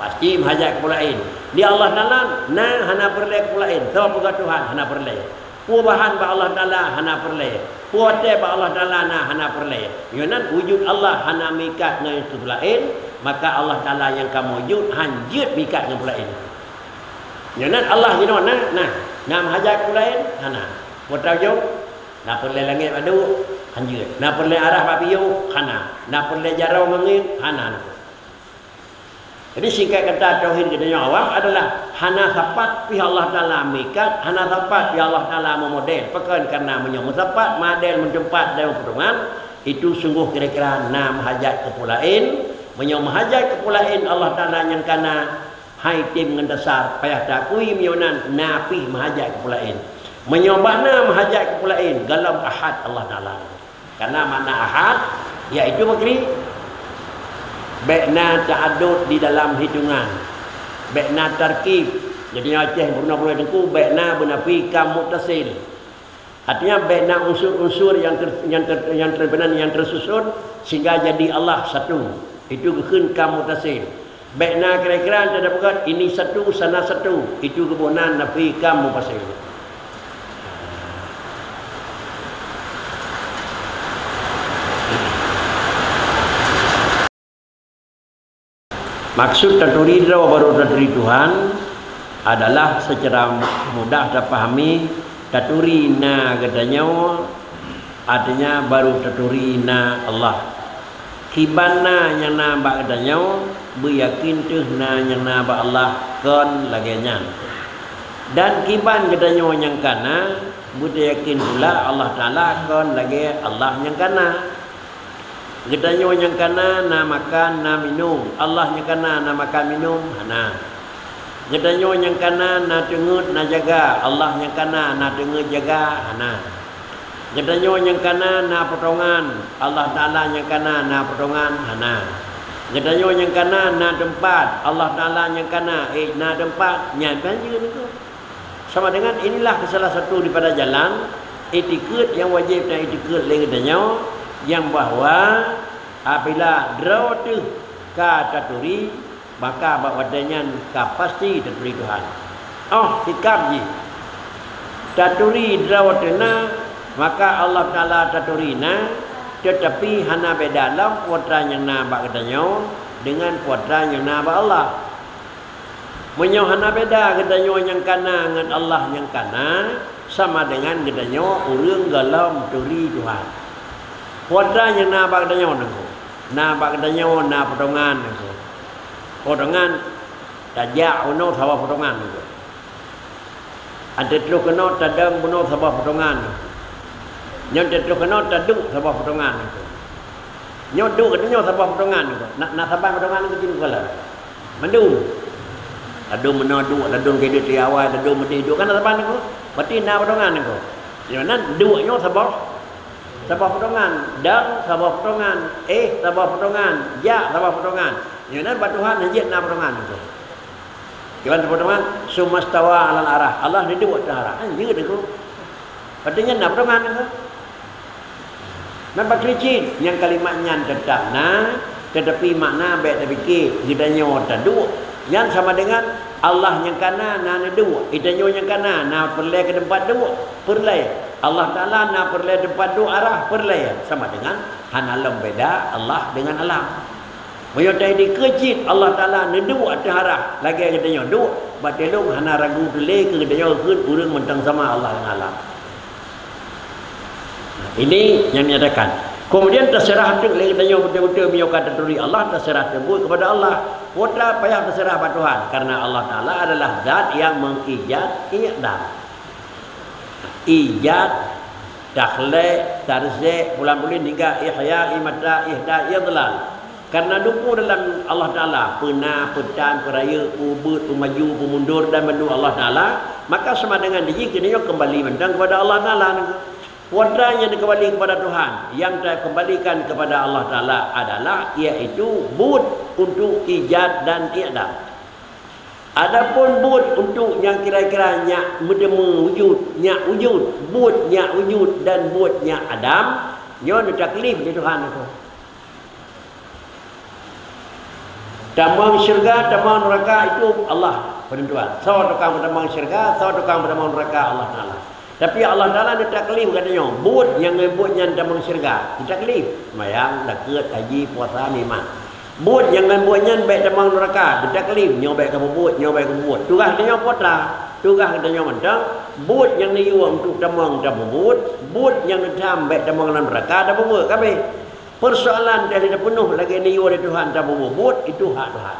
pasti meuhajat keu peue laén. Di Allah Taala na hana peureulée keu peue laén. Soe peugah Tuhan hana peureulée? Peue bahan bak Allah Taala hana peureulée. Peue watée bak Allah Taala na hana peureulée. Nyoe nan wujud Allah hana meuikat ngon peue laén, maka Allah Taala nyang ka mewujud hanjeuet meuikat ngon peue laén. Nyoe nan Allah jinoe na, na, na meuhajat keu peue laén? Hana. Peue tajok? Na peureulée langét bak duek? Hanjeuet. Na peureulée arah bak piôh? Hana. Na peureulée jaroe ngon ngieng? Hana. Jadi, singkat kata, tauhid geutanyoe awam adalah hana sapat pih Allah Taala meuikat, hana sapat pih Allah Taala meumodel. Pakon? Kareuna meunyoe meusapat, model, meuteumpat dan meupotongan, itu sungguh kira-kira na meuhajat keu peue laén. Meunyoe meuhajat keu peue laén, Allah Taala nyang ka na, hai tem ngon dasar payah taakui meunyoe nan na pih meuhajat keu peue laén. Meunyoe bak na meuhajat keu peue laén, gohlom ahad Allah Taala. Kareuna makna ahad, yaitu bakri, bék na ta'addud di dalam hitungan, bék na tarkib. Jadi, Aceh bunoe-bunoe teungku, bék na beunafi kam muttasil. Artinya, bék na unsur-unsur nyang ter-, nyang ter-, nyang ter-, nyang tersusun sehingga jadi Allah satu. Itu geukheun kam muttasil. Bék na kira-kira teupeugah ini satu, sana satu, itu geuboh nan nafi kam mufasil. Maksud taturi droe barô taturi Tuhan adalah secara mudah tapahami, taturi na geutanyoe, artinya barô taturi na Allah. Kiban na nyang na bak geutanyoe, beuyakin teuh na nyang na bak Allah kon lagée nyan. Dan kiban geutanyoe nyang ka na, beutayakin pula Allah Taala kon lagée Allah nyang ka na. Geutanyoe nyang ka na, na makan, na minum. Allah nyang ka na, na makan minum? Hana. Geutanyoe nyang ka na, na teungeut, na jaga. Allah nyang ka na, na teungeut, jaga? Hana. Geutanyoe nyang ka na, na potongan. Allah Taala nyang ka na, na potongan? Hana. Geutanyoe nyang ka na, na teumpat. Allah Taala nyang ka na, eh, na teumpat? Nyan ban jeuet nyoe. Sama dengan inilah salah satu daripada jalan itikeuet nyang wajéb na itikeuet lé geutanyoe, nyang bahwa, Apabila droe teuh ka taturi, maka bak watée nyan ka pasti taturi Tuhan. Oh, sikab jih. Taturi droe teuh na, maka Allah Taala taturi na, teutapi hana beda lom peue atra nyang na bak geutanyoe deungon peue atra nyang na bak Allah. Meunyoe hana beda geutanyoe nyang kana ngon Allah nyang kana, sama deungon geutanyoe ureuëng gohlom turi Tuhan. Peue atra nyang na bak geutanyoe nangko? Na bak geutanyoe na potongan nangko. Potongan tajak unoe saboh potongan nangko. Ateueh troh keunoe tadong bunoe saboh potongan nangko. Nyoe teutroh keunoe taduek saboh potongan nangko. Nyoe duek geutanyoe saboh potongan nangko. Na, na saban potongan nangko cit nangko lom. Mandum. Ladôm meunoe duek, ladôm keudeh di awai, ladôm meudeh duek, kan na saban nangko. Berarti na potongan nangko. Nyoe nan duek nyoe saboh, saboh potongan, dang saboh potongan, éh saboh potongan, jak saboh potongan. Nyoe nan bak Tuhan hanjeuet na potongan nangko. Kiban saboh potongan, "Tsumma stawa 'alal 'arsy." Allah neuduek ateueh arah. Hanjeuet nangko. Berarti nyan na potongan nangko. Nampak keuh cit, nyang kalimat nyan teutap na, teutapi makna bék tapike geutanyoe taduek. Nyan sama deungon Allah nyang kana na neuduek, geutanyoe nyang kana na peureulée keu teumpat duek, peureulée. Allah Taala na peureulée teumpat duek arah, peureulée. Sama deungon hana lom beda Allah deungon alam. Meunyoe tadi keuh cit Allah Taala neuduek ateueh arah lagée geutanyoe duek, bak teulông hana ragu teulé keu geutanyoe kheun ureuëng mantong sama Allah ngon alam. Ini nyang menyatakan. Kemudian terserah teuk lé geutanyoe beutôi-beutôi meunyoe ka taturi Allah, terserah teuk buet kepada Allah. Peue atra payah terserah bak Tuhan, karena Allah Taala adalah zat yang mengijad i'dam. Ijad, takhlek, tarzek, pulan-pulan hingga ihya, imata, ihda, idlal. Karena duku dalam Allah Taala, peuna, peutan, peurayeuk, peubeuet, peumaju, peumundor dan bandum Allah Taala, maka sama dengan dijih keunoe kembali mantong kepada Allah Taala. Peue atra nyang dikembali kepada Tuhan, yang terkembalikan kepada Allah Taala adalah, yaitu buet untuk ijad dan i'dam. Adapun buet untuk nyang kira-kira nyak meuteumé wujud, nyak wujud, buet nyak wujud dan buet nyak adam, nyoe neutaklif lé Tuhan nangko. Tamong syeuruga, tamong neuraka itu Allah penentuan. Soe tukang peutamong syeuruga, soe tukang peutamong neuraka, Allah Taala. Tapi Allah Taala neutaklif geutanyoe, buet nyang ngon buet nyan tamong syeuruga. Neutaklif. Seumayang, zakeuet, haji, puasa, ngiman. Buet nyang ngon buet nyan bék tamong neuraka. Neutaklif. Nyoe bék kabubuet, nyoe bék kabubuet. Tugaih geutanyoe peue atra? Tugaih geutanyoe mantong, buet nyang neuyue untuk tamong tapeubuet, buet nyang neutam bék tamong lam neuraka tapeubuet. Ka abéh. Persoalan teuh lheueh tapeunoh lagée neuyue lé Tuhan tapeubuet, itu hak Tuhan.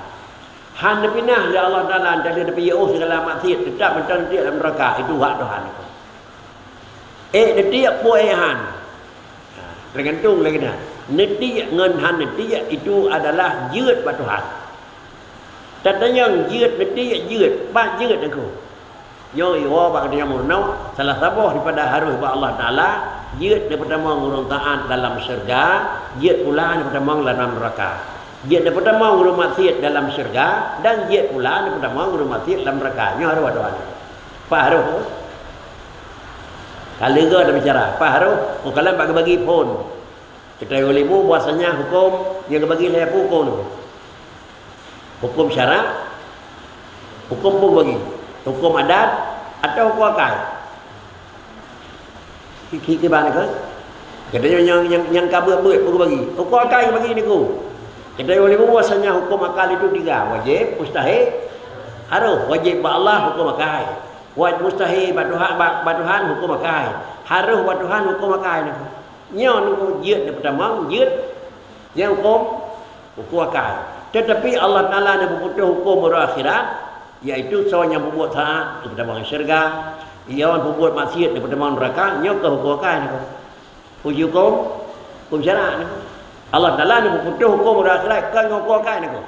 Han neupinah lé Allah Taala, teuh lheueh tapeujiôh sigala maksiet, teutap mantong neutiek lam neuraka, itu hak Tuhan. Ék neutiek peue ék han. Ha, teugantung lagée nyan. Neutiek ngon han neutiek itu adalah jeuet bak Tuhan. Tatanyong jeuet neutiek jeuet, pat jeuet nangko. Nyoe iwoe bak geutanyoe meurunoe, salah saboh daripada harôh bak Allah Taala, jeuet neupeutamong ureuëng taát dalam syeuruga, jeuet pula neupeutamong lam neuraka. Jeuet neupeutamong ureuëng maksiet dalam syeuruga, dan jeuet pula neupeutamong ureuëng maksiet lam neuraka. Nyoe harôh bak Tuhan. Pat harôh? Ka leuga tabicara, pat harôh? Meukalam bak geubagi phon. Kita ulimo bahwasanya huköm nyang geubagi lhée huköm. Huköm syarak, huköm peue geubagi? Huköm adat atau huköm akai? Ki-, ki-, kiban keu? Geutanyoe nyang, nyang, nyang ka beuet-beuet peue geubagi? Huköm akai geubagi nangko. Geutanyoe ulimo bahwasanya huköm akal itu tiga, wajéb, mustahil, harôh. Wajéb bak Allah, huköm akai. Waj-, mustahil bak Tuhan, bak, bak Tuhan, huköm akai. Harôh bak Tuhan, huköm akai nangko. Nyoe nangko jeuet neupeutamong, jeuet nyang huköm, huköm akai. Teutapi Allah Taala neupeuputôh huköm uroe akhirat, yaitu soe nyang peubuet taát neupeutamong syeuruga, nyang peubuet maksiet neupeutamong neuraka, nyoe keuh huköm akai nangko. Uji huköm, huköm syarak nangko. Allah Taala neupeuputôh huköm uroe akhirat kon ngon huköm akai nangko.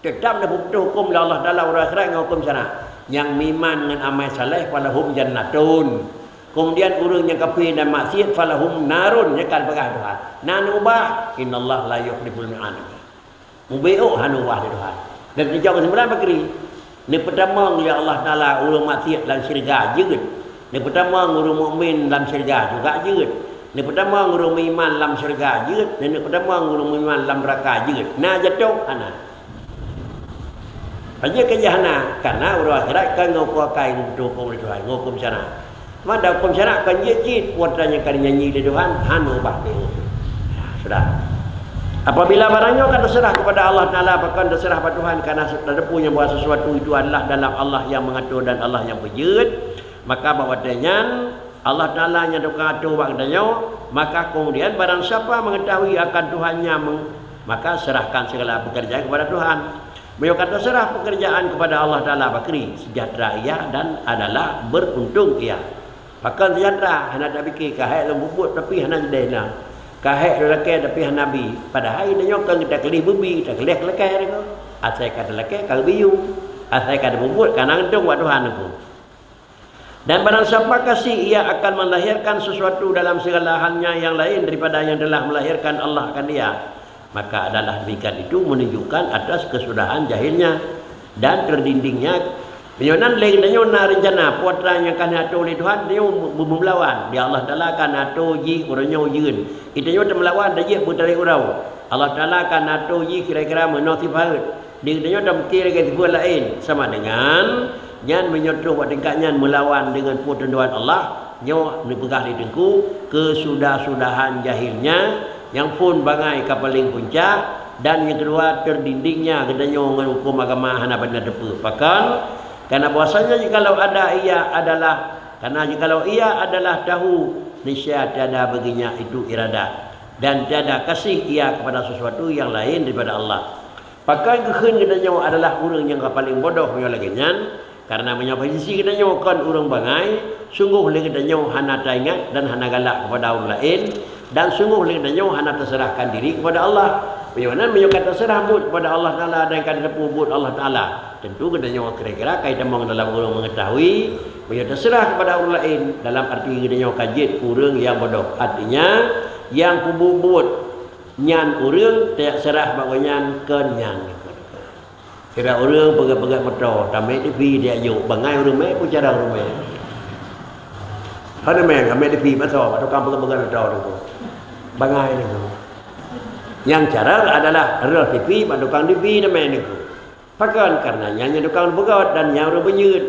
Teutap neupeuputôh huköm lé Allah Taala uroe akhirat ngon huköm syarak. Nyang meuiman ngon amai saleh, falahum jannatun. Keumudian ureuëng nyang kafé dan maksiet, falahum narun, nyan ka geupeugah Tuhan. Na neuubah, innallaha la yukhliful mi'ad. Mubacut hana ubah lé Tuhan. Dan neujaweueb keusimpulan bakri. Neupeutamong lé Allah Taala ureuëng maksiet lam syeuruga jeuet. Neupeutamong ureuëng mukmin lam syeuruga juga jeuet. Neupeutamong ureuëng meuiman lam syeuruga jeuet, neupeutamong ureuëng meuiman lam neuraka jeuet. Na jatoh? Hana. Pajan keujah hana? Karena uroe akhirat kan ngon huköm akai, ngon huköm lé Tuhan, ngon huköm syarak. Mada huköm syarak kan jeuet cit, watée nyang ka jinyanyi lé Tuhan, hana ubah lé. Ya, sudah. Apabila barang nyoe ka teuseurah kepada Allah Taala, bahkan teuseurah bak Tuhan, karena teupeue nyang bahwa sesuatu itu adalah dalam Allah yang mengatur dan Allah yang peujeuet, maka bak watée nyan Allah Taala nyang tukang atur bak geutanyoe, maka kemudian barang siapa mengetahui akan Tuhannya meng-, maka serahkan segala pekerjaan kepada Tuhan. Meunyoe ka teuseurah pekerjaan kepada Allah Taala, bakri sejahtera ia dan adalah beruntung ia. Pakon sejahtera? Hana tapike, ka hék lôn peubuet tapi hana jideh na. Ka hék lôn lakée tapi hana bi. Padahai geutanyoe kon geutakléh beubi, takléh lakée deungoe. Asai ka talakée ka geubiyeu. Asai ka tapeubuet ka na untông bak Tuhan deungoe. Dan barang siapa kasih ia akan melahirkan sesuatu dalam segala halnya yang lain daripada yang telah melahirkan Allah akan dia, maka adalah demikian itu menunjukkan atas kesudahan jahilnya dan terdindingnya. Meunyoe nan lé geutanyoe na reuncana putra nyang ka neuatur lé Tuhan, tanyoe meulawan, di Allah Taala ka neuatur jih uroe nyoe ujeuen. Geutanyoe tameulawan dan jih beutarek uroe. Allah Taala ka neuatur jih kira-kira meunoe sifaheut. Di geutanyoe tameuki lagée sibuet laén, sama dengan nyan meunyoe troh bak tingkat nyan meulawan deungon peutundoan Allah, nyoe neupeugah lé Teungku, keusudah-sudahan jahilnya, nyang phon bangai ka paleng puncak, dan nyang keudua terdindingnya geutanyoe ngon huköm agama hana bandar teupeu. Pakon? Karena bahwasanya jikalau ada ia adalah, karena jikalau ia adalah tahu, niscaya tiada baginya itu iradat, dan tiada kasih ia kepada sesuatu yang lain daripada Allah. Pakon geukheun geutanyoe adalah ureuëng nyang ka paleng bodoh meunyoe lagée nyan? Kareuna meunyoe posisi geutanyoe kon ureuëng bangai, sunggoh lé geutanyoe hana taingat dan hana galak keupada ureuëng laén, dan sunggoh lé geutanyoe hana taseurahkan diri keupada Allah. Meunyoe nan, meunyoe ka taseurah buet keupada Allah Taala dan ka tateupeue buet Allah Taala, teuntu geutanyoe kira-kira ka jitamong dalam ureuëng meungeutahui. Meunyoe taseurah keupada ureuëng laén, dalam arti geutanyoe ka jeuet ureuëng nyang bodoh. Artinya, nyang peubuet buet nyan ureuëng, taseurah bak gobnyan kon nyan. Sira ureuëng peugét-peugét moto, tamé TV dijok, bangai ureuëng mé, peue cara ureuëng mé? Hana mé, tamé TV moto, bak tukang peugét-peugét moto tu. Bangai tu. Nyang cara adalah reuh TV bak tukang TV tamé tu. Pakon? Kareuna nyan nyang tukang peugét dan nyan ureuëng beujeuet.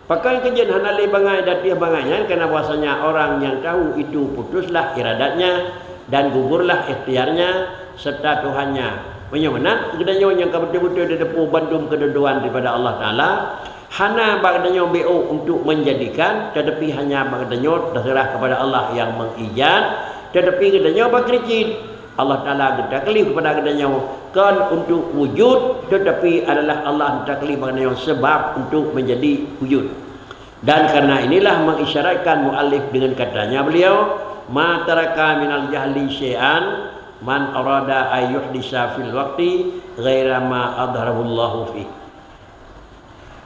Pakon keujeuen hana lé bangai dan tieh bangai nyan? Kareuna bahwasanya orang nyang tahu itu putuslah iradatnya dan gugurlah ikhtiarnya serta Tuhannya. Meunyoe meunan, geutanyoe nyang ka beutôi-beutôi tateupeue bandum keuridhoan daripada Allah Taala, hana bak geutanyoe B O untuk menjadikan, tetapi hanya bak geutanyoe terserah kepada Allah yang mengijad, tetapi geutanyoe bakri cit. Allah Taala geutaklif keupada geutanyoe kon untuk wujud, tetapi adalah Allah geutaklif bak geutanyoe sebab untuk menjadi wujud. Dan karena inilah mengisyaratkan muallif dengan katanya beliau, "Ma taraka minal jahli syai'an man arada an yuhdisa fil waqti ghaira ma adharahullahu fi."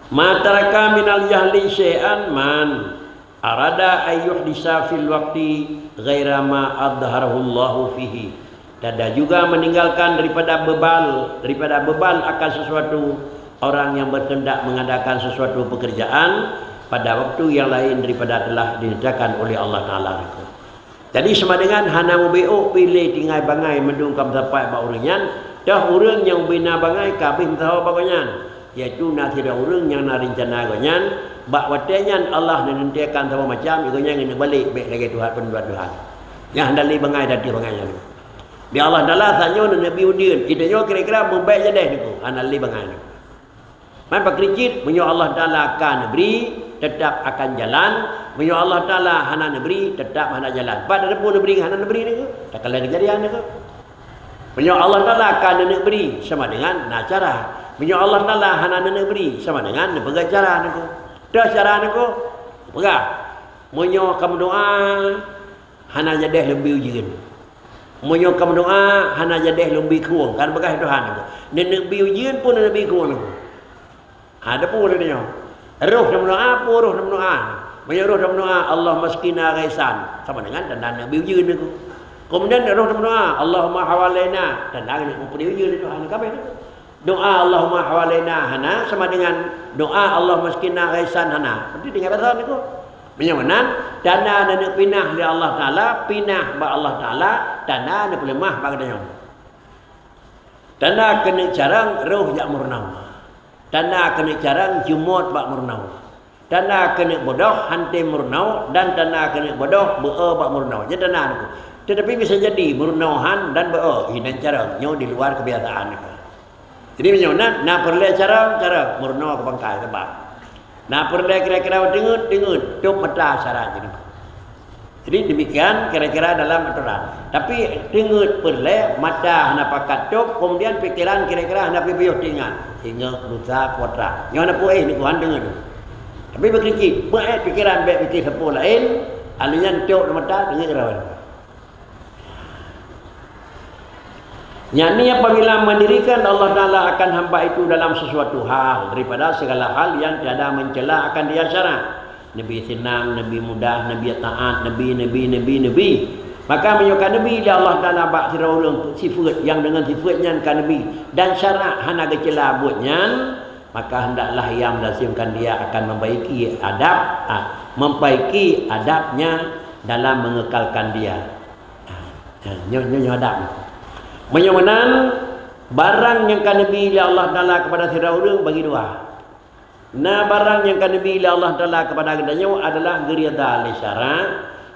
Ma taraka minal jahli syai'an man arada an yuhdisa fil waqti ghaira ma adharahullahu fihi. Tiada juga meninggalkan daripada bebal, daripada bebal akan sesuatu orang yang berkehendak mengadakan sesuatu pekerjaan pada waktu yang lain daripada telah dinyatakan oleh Allah Taala. Jadi, sama dengan hana mubiôk pih lé tinggai bangai mandum ka meusapat bak ureuëng nyan, toh ureuëng nyang ubé na bangai ka abéh meusaho bak gobnyan, yaitu na sidroe ureuëng nyang na reuncana gobnyan, bak watée nyan Allah neunantikan saboh macam, gobnyan geuneuk balek bék lagée Tuhan, peunduan Tuhan. Nyang hana lé bangai dan tieh bangai nyan. Di Allah Taala, saat nyoe neuneuk bi ujeuen, geutanyoe kira-kira meubék jadeh niko, hana lé bangai niko. Man pakri cit, meunyoe Allah Taala ka neubri, teutap akan jalan. Meunyoe Allah Taala hana neubri, teutap hana jalan. Pat tateupeue neubri ngon hana neubri niko? Takalon keujadian niko. Meunyoe Allah Taala ka neuneuk bri, sama dengan na cara. Meunyoe Allah Taala hana neuneuk bri, sama dengan neupeugah cara niko. Toh cara niko? Peugah. Meunyoe ka meudoá, hana jadeh lôn bi ujeuen. Meunyoe ka meudoá, hana jadeh lôn bi krueng, kan peugah Tuhan. Neuneuk bi ujeuen pun neuneuk bi krueng. Ha, teupeue lagée nyoe. Roh tameudoá, peue roh tameudoá. Meunyoe roh tameudoá, "Allahumma asqina ghaisan," sama dengan tanda neuneuk bi ujeuen niko. Kemudian roh tameudoá, "Allahumma hawalaina," tanda neuneuk bi ujeuen niko. Ha, kabeh niko. Doá "Allahumma hawalaina" hana sama dengan doá "Allahumma asqina ghaisan" hana. Berarti tinggai basa niko. Meunyoe meunan, tanda neuneuk pinah lé Allah Taala, pinah bak Allah Taala, tanda neupeuleumah bak geutanyoe. Tanda keuneuk carông, roh jak meurunoe. Tanda keuneuk carông, jumôt bak meurunoe. Tanda keuneuk bodoh, hanté meurunoe, dan tanda keuneuk bodoh, beu-o bak meurunoe. Nyan tanda nyoe. Tetapi bisa jadi meurunoe han dan beu-o, inan carông, nyoe di luar kebiasaan. Jadi meunyoe na, na peureulée carông, carông, meurunoe keu bangkai, sabab. Na peureulée kira-kira teungeut, teungeut, tôb mata syarat jadi. Jadi demikian kira-kira dalam aturan. Tapi teungeut peureulée, mata hana pakat tôb, kemudian pikiran kira-kira hana piôh teuingat. Ingat dosa kuatra. Nyoe na peuéh ni Tuhan teungeut. Tapi beukeucit, beuéh pikiran bék pikir sapeue laén, alèh nyan tôb mata teungeut rawan. Yakni apabila mendirikan Allah Taala akan hamba itu dalam sesuatu hal daripada segala hal yang tiada mencela akan dia syarak. Nabi senang, Nabi mudah, Nabi taat, Nabi, Nabi, Nabi, Nabi. Maka meunyoe ka Nabi lé Allah Taala bak sidroe ureuëng sifeuet yang dengan sifeuet nyan ka Nabi dan syarak hana geucela buet nyan, maka hendaklah ia melazimkan dia akan membaiki adab, ah, membaiki adabnya dalam mengekalkan dia. Ah, nyoe, nyoe, nyoe adab. Meunyoe meunan, barang nyang ka neubi lé Allah Taala kepada sidroe ureuëng bagi dua. Na barang nyang ka neubi lé Allah Taala kepada geutanyoe adalah geurida lé syarak,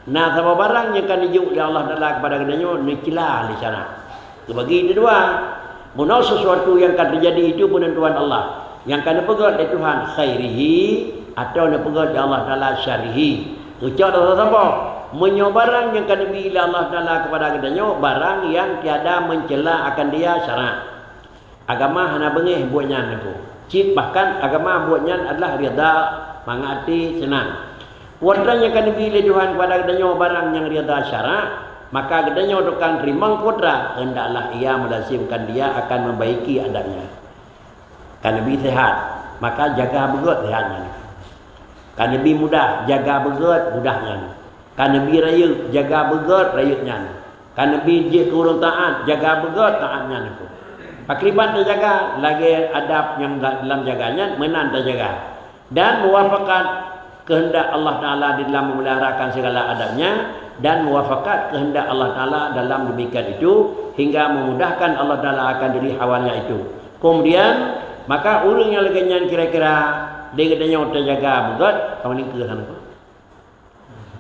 na saboh barang nyang ka neujok lé Allah Taala kepada geutanyoe neucela lé syarak. Geubagi dua. Bunoe sesuatu nyang ka teujadi itu peunentuan Allah. Nyang ka neupeugét lé Tuhan khairihi atau neupeugét lé Allah Taala syarrihi. Geucok saboh-saboh. Meunyoe barang nyang ka neubi lé Allah Taala kepada geutanyoe barang nyang tiada mencela akan dia syarak. Agama hana beungéh buet nyan nyoe. Cit bahkan agama buet nyan adalah rida, mangat até, seunang. Kuatra nyang ka neubi lé Tuhan kepada geutanyoe barang nyang rida syarak, maka geutanyoe tukang teurimong kuatra, hendaklah ia melazimkan dia akan membaiki adabnya. Ka neubi sehat, maka jaga beugét sehat nyan. Ka neubi mudah, jaga beugét mudah nyan. Ka neubi rayeuk, jaga beugét rayeuk nyan. Ka neubi jeuet keu ureuëng taát, jaga beugét taát nyan. Pakriban tajaga, lagée adab nyang da-, lam jaga nyan meunan tajaga. Dan muwafaqat keuheundak Allah Taala di dalam memeliharakan segala adabnya, dan muwafaqat keuheundak Allah Taala dalam demikian itu, hingga memudahkan Allah Taala akan diri hawanya itu. Kemudian, maka ureuëng nyang lagée nyan kira-kira lé geutanyoe tajaga beugét, ka meuningkeu sana.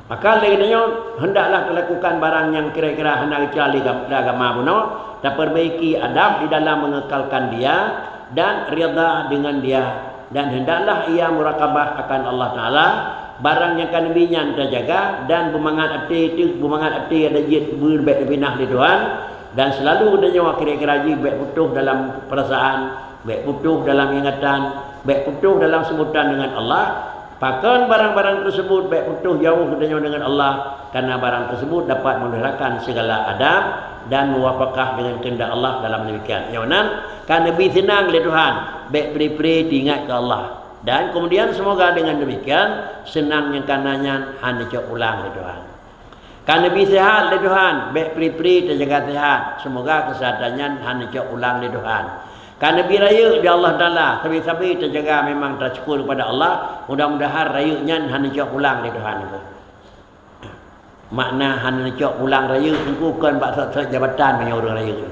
Maka lé geutanyoe hendaklah talakukan barang nyang kira-kira hana geucela lé agama bunoe, tapeurbaiki adab di dalam mengekalkan dia dan rida dengan dia, dan hendaklah ia murakabah akan Allah Taala. Barang nyang ka neubi nyan tajaga dan beumangat até teuh, beumangat até ada jeuet beubék neupinah lé Tuhan, dan selalu geutanyoe kira-kira jih bék putôh dalam peurasaan, bék putôh dalam ingatan, bék putôh dalam seubutan dengan Allah. Pakon barang-barang tersebut bék putôh jauh geutanyoe deungon Allah, karena barang tersebut dapat meluhrakan segala adab dan muwafaqah dengan kehendak Allah dalam demikian. Nyoe nan ka neubi seunang lé Tuhan, bék pri-pri teuingat keu Allah. Dan kemudian semoga dengan demikian seunang nyang kana nyan hana neucok pulang lé Tuhan. Ka neubi sehat lé Tuhan, bék pri-pri tajaga sehat. Semoga kesehatan nyan hana neucok pulang lé Tuhan. Ka neubi rayeuk di Allah Taala, sabe-sabe tajaga memang tasyukur kepada Allah, mudah-mudahan rayeuk nyan hana neucok pulang lé Tuhan. Makna hana neucok pulang rayeuk nyoe kon bak sot-sot jabatan meunyoe ureuëng rayeuk.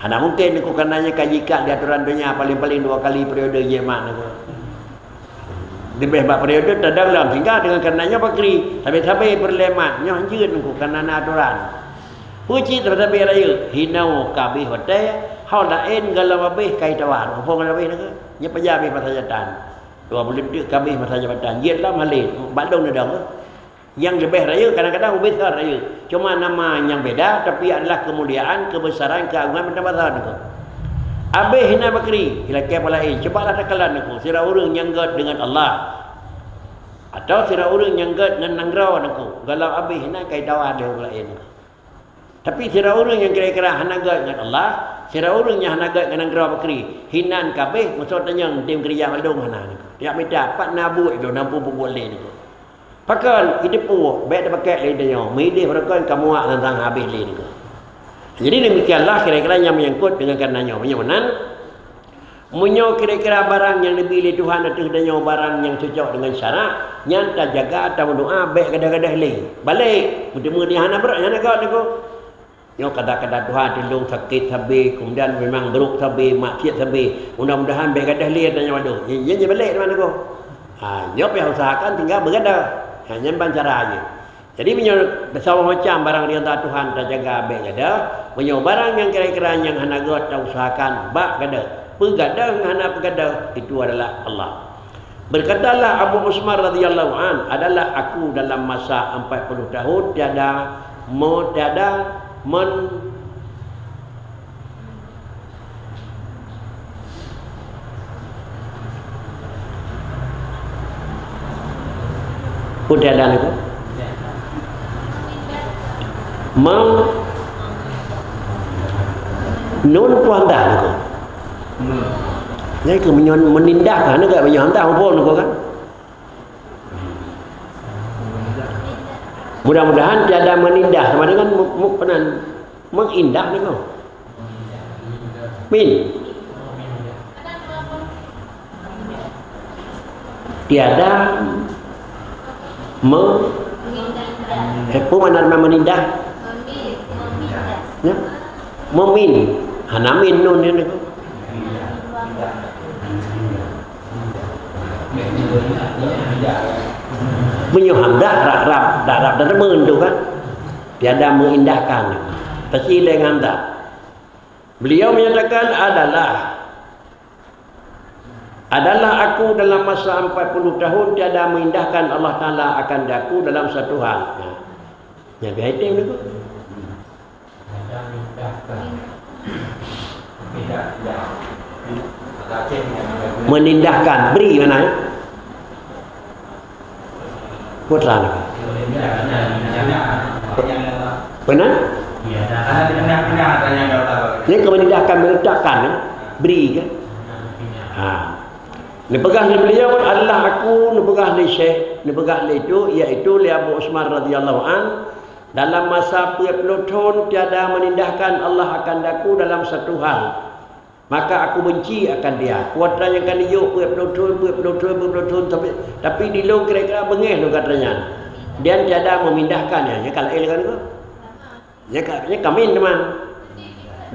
Hana mungken nyoe, karena nyan ka jikat di atoran donya, paléng-paléng dua kali periode jih mat nyoe. Leubeh bak periode tadong lom, sehingga dengan karena nyoe bakri, sabe-sabe peureulée mat, nyoe hanjeuet nyoe, karena na atoran. Peue cit sabe-sabe rayeuk, hinoe ka abéh watée, ho laén gohlom abéh ka jitawar, muphom gohlom abéh nyoe, nyoe pajan abéh masa jabatan. Dua buleuen teuk ka abéh masa jabatan, jeuet lom halé, bak dong neudong. Nyang leubeh rayeuk kadang-kadang ubé that rayeuk. Cuma nama nyang beda, tapi adalah kemuliaan, kebesaran, keagungan meutamah that nyoe. Abéh hina bakri, ilakée pah laén. Cubalah takalon nyoe, sidroe ureuëng nyang gét deungon Allah. Atau sidroe ureuëng nyang gét ngon nanggroe nyoe, gohlom abéh hina ka jitawar lé ureuëng laén. Tapi sidroe ureuëng nyang kira-kira hana gét ngon Allah, sidroe ureuëng nyang hana gét ngon nanggroe bakri, hinan ka abéh, meusoe tanyong tem keurija mandum hana nyoe. Jak mita, pat na buet lôn, na peue peubuet lé nyoe. Pakon, jiteupeue, bék tapakèk lé tanyoe, meudeh barokon ka muak teuntang habéh lé nyoe. Jadi demikianlah kira-kira nyang menyangkut dengan karena nyoe. Meunyoe meunan, Meunyoe kira-kira barang nyang neubi lé Tuhan ateueh tanyoe barang nyang cocok deungon syarak, nyan tajaga, tameudoa, bék gadôh-gadôh lé. Balek, meuteumé di hana brok, hana göt nyoe. Nyoe kada-kada Tuhan teulông sakét sabe, keumudian memang brok sabe, maksiat sabe. Mudah-mudahan bék gadôh lé tanyoe adoh. Nyan, nyan balek teuma nyoe. Ha, nyoe pih usahakan tinggai beugadôh. Ha, nyan ban cara jih. Jadi meunyoe saboh macam barang ridha Tuhan tajaga bék gadôh, meunyoe barang nyang kira-kira nyang hana göt tausahakan bak gadôh. Peugadôh ngon hana peugadôh, itu adalah Allah. Berkatalah Abu Usman radhiyallahu an, "Adalah aku dalam masa empat puluh tahun tiada me-, tiada men-" Peue tiada nyoe? Me-, nun peue hamzah nyoe? Nyan keuh meunyoe meunindahkan, nyoe ka meunyoe hamzah muphom nyoe kan? Mudah-mudahan tiada menindah sama dengan mu-, mu-, penan, mengindah nyoe. Min. Tiada me-, eh, peue makna menindah? Ya? Memin. Hana min nun nyoe. Meunyoe hamzah rab, rab, rab, rab deureumeun tu kan. Tiada mengindahkan. Teusileng hamzah. Beliau menyatakan adalah, adalah aku dalam masa empat puluh tahun tiada mengindahkan Allah Taala akan daku dalam satu hal. Nah, nyan bih item nyoe. Menindahkan, bri mana, eh? Putra ni. Benar? Ini kau menindahkan, meletakkan, eh? Bri kan? Ha. Neupeugah lé beliau adalah aku, neupeugah lé Syekh, neupeugah lé itu, iaitu lé Abu Usman radhiyallahu an, dalam masa peuet ploh thon tiada menindahkan Allah akan daku dalam satu hal. Maka aku benci akan dia. Kuatra nyang ka neujok peuet ploh thon, peuet ploh thon, peuet ploh thon, tapi, tapi di lôn kira-kira beungéh lôn ka teuingat. Dan tiada memindahkan, ya, nya ka laén kan tu. Nya ka, nya ka min teuma.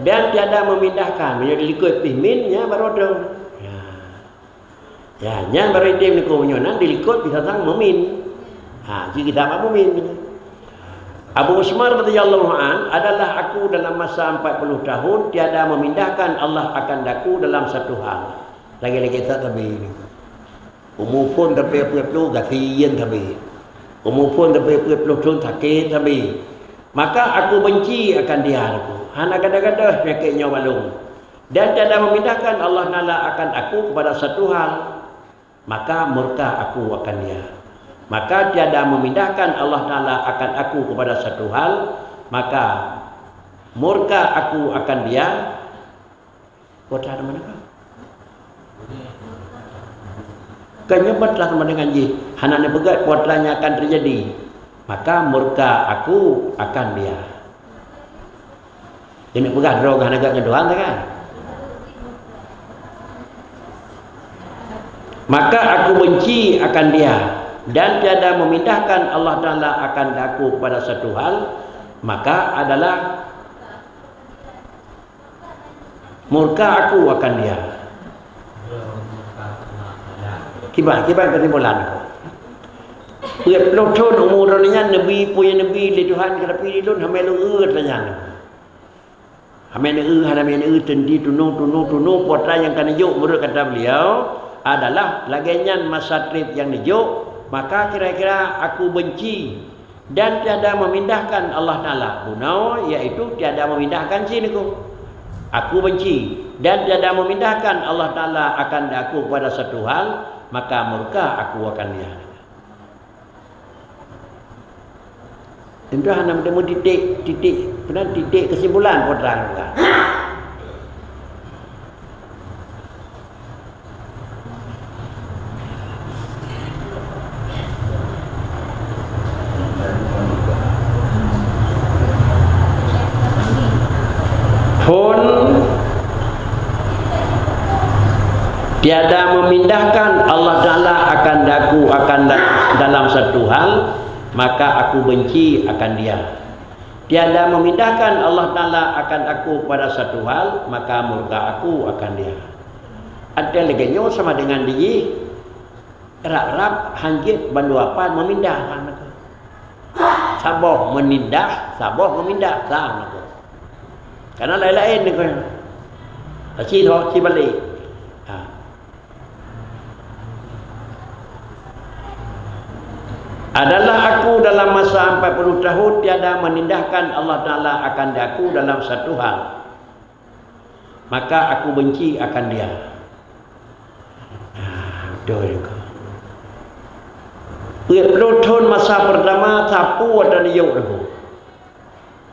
Dan tiada memindahkan, meunyoe dilikot pih min, nya baru tu. Ya. Ya, nyan baru item nyoe, nyoe nan dilikot bisa sang mumin. Ha, ji kita mak mumin. Abu Usman radhiyallahu an adalah aku dalam masa empat puluh tahun tiada memindahkan Allah akan daku dalam satu hal. Lagi-lagi tak tabi. Umu phon sampai peuet ploh gasien tabi. Umu phon sampai peuet ploh thon sakét tabi. Maka aku benci akan dia aku. Hana gadoh-gadoh penyakit nyoe balong. Dan tiada memindahkan Allah Taala akan aku kepada satu hal. Maka murka aku akan dia. Maka tiada memindahkan Allah Taala akan aku kepada satu hal, maka murka aku akan dia. Putra di mana kau? Kan nyoe putra sama dengan jih, hana neupeugah putra nyang akan terjadi. Maka murka aku akan dia. Jadi, peugah droe gah neugak ngon Tuhan, kan? Maka aku benci akan dia, dan tiada memindahkan Allah Taala akan daku kepada satu hal, maka adalah murka aku akan dia. Kiban, kiban kesimpulan aku. Peuet ploh thon umu droeneuh nyan, neubi peue nyang neubi lé Tuhan, tapi di lôn hana lôn eu nyan. Hana lôn eu, hana lôn eu, teunti tunong, tunong, tunong, putra nyang ka neujok, menurut kata beliau, adalah lagée nyan masa treb nyang neujok, maka kira-kira aku benci dan tiada memindahkan Allah Taala. Bunoe, yaitu tiada memindahkan sinoe. Aku benci dan tiada memindahkan Allah Taala akan daku kepada satu hal, maka murka aku akan dia. Tentu hana meuteumé titik, titik, peue nan titik kesimpulan peue terang. Phon Tiada memindahkan Allah Ta'ala akan aku akan da-, dalam satu hal, maka aku benci akan dia. Tiada memindahkan Allah Ta'ala akan aku pada satu hal, maka murka aku akan dia. Ada lagèe nyoe sama dengan dijih, rab-rab hanjeuet bandua pat memindah. Saboh menindah, saboh memindah, sama tu. Karena lain-lain ni kan. Ci tho, ci balik. Ha. Adalah aku dalam masa empat puluh tahun tiada menindahkan Allah Ta'ala akan aku dalam satu hal. Maka aku benci akan dia. Ah, betul juga. Peuet ploh thon masa pertama sapeue ata neuyok lagu.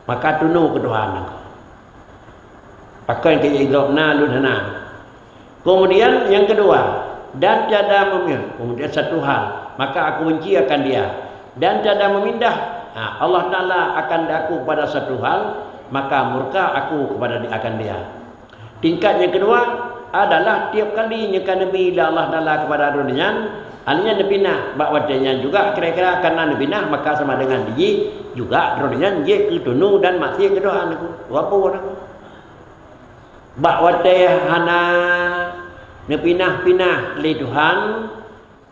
Maka tunu keu Tuhan lagu. Pakon keu idrop na lôn hana. Kemudian yang kedua, dan tiada memir-, kemudian satu hal, maka aku benci akan dia. Dan tiada memindah, ha, Allah Ta'ala akan aku pada satu hal, maka murka aku kepada di-, akan dia. Tingkat nyang keudua adalah tiep kali nyang ka neubi lé Allah Taala keupada droeneuh nyan, hal nyan neupinah bak watèe nyan juga kira-kira kana neupinah maka sama dengan dijih juga droeneuh nyan jeuet keu tunu dan maksiet keu Tuhan aku. Wapo aku. Bak watèe hana neupinah-pinah lé Tuhan,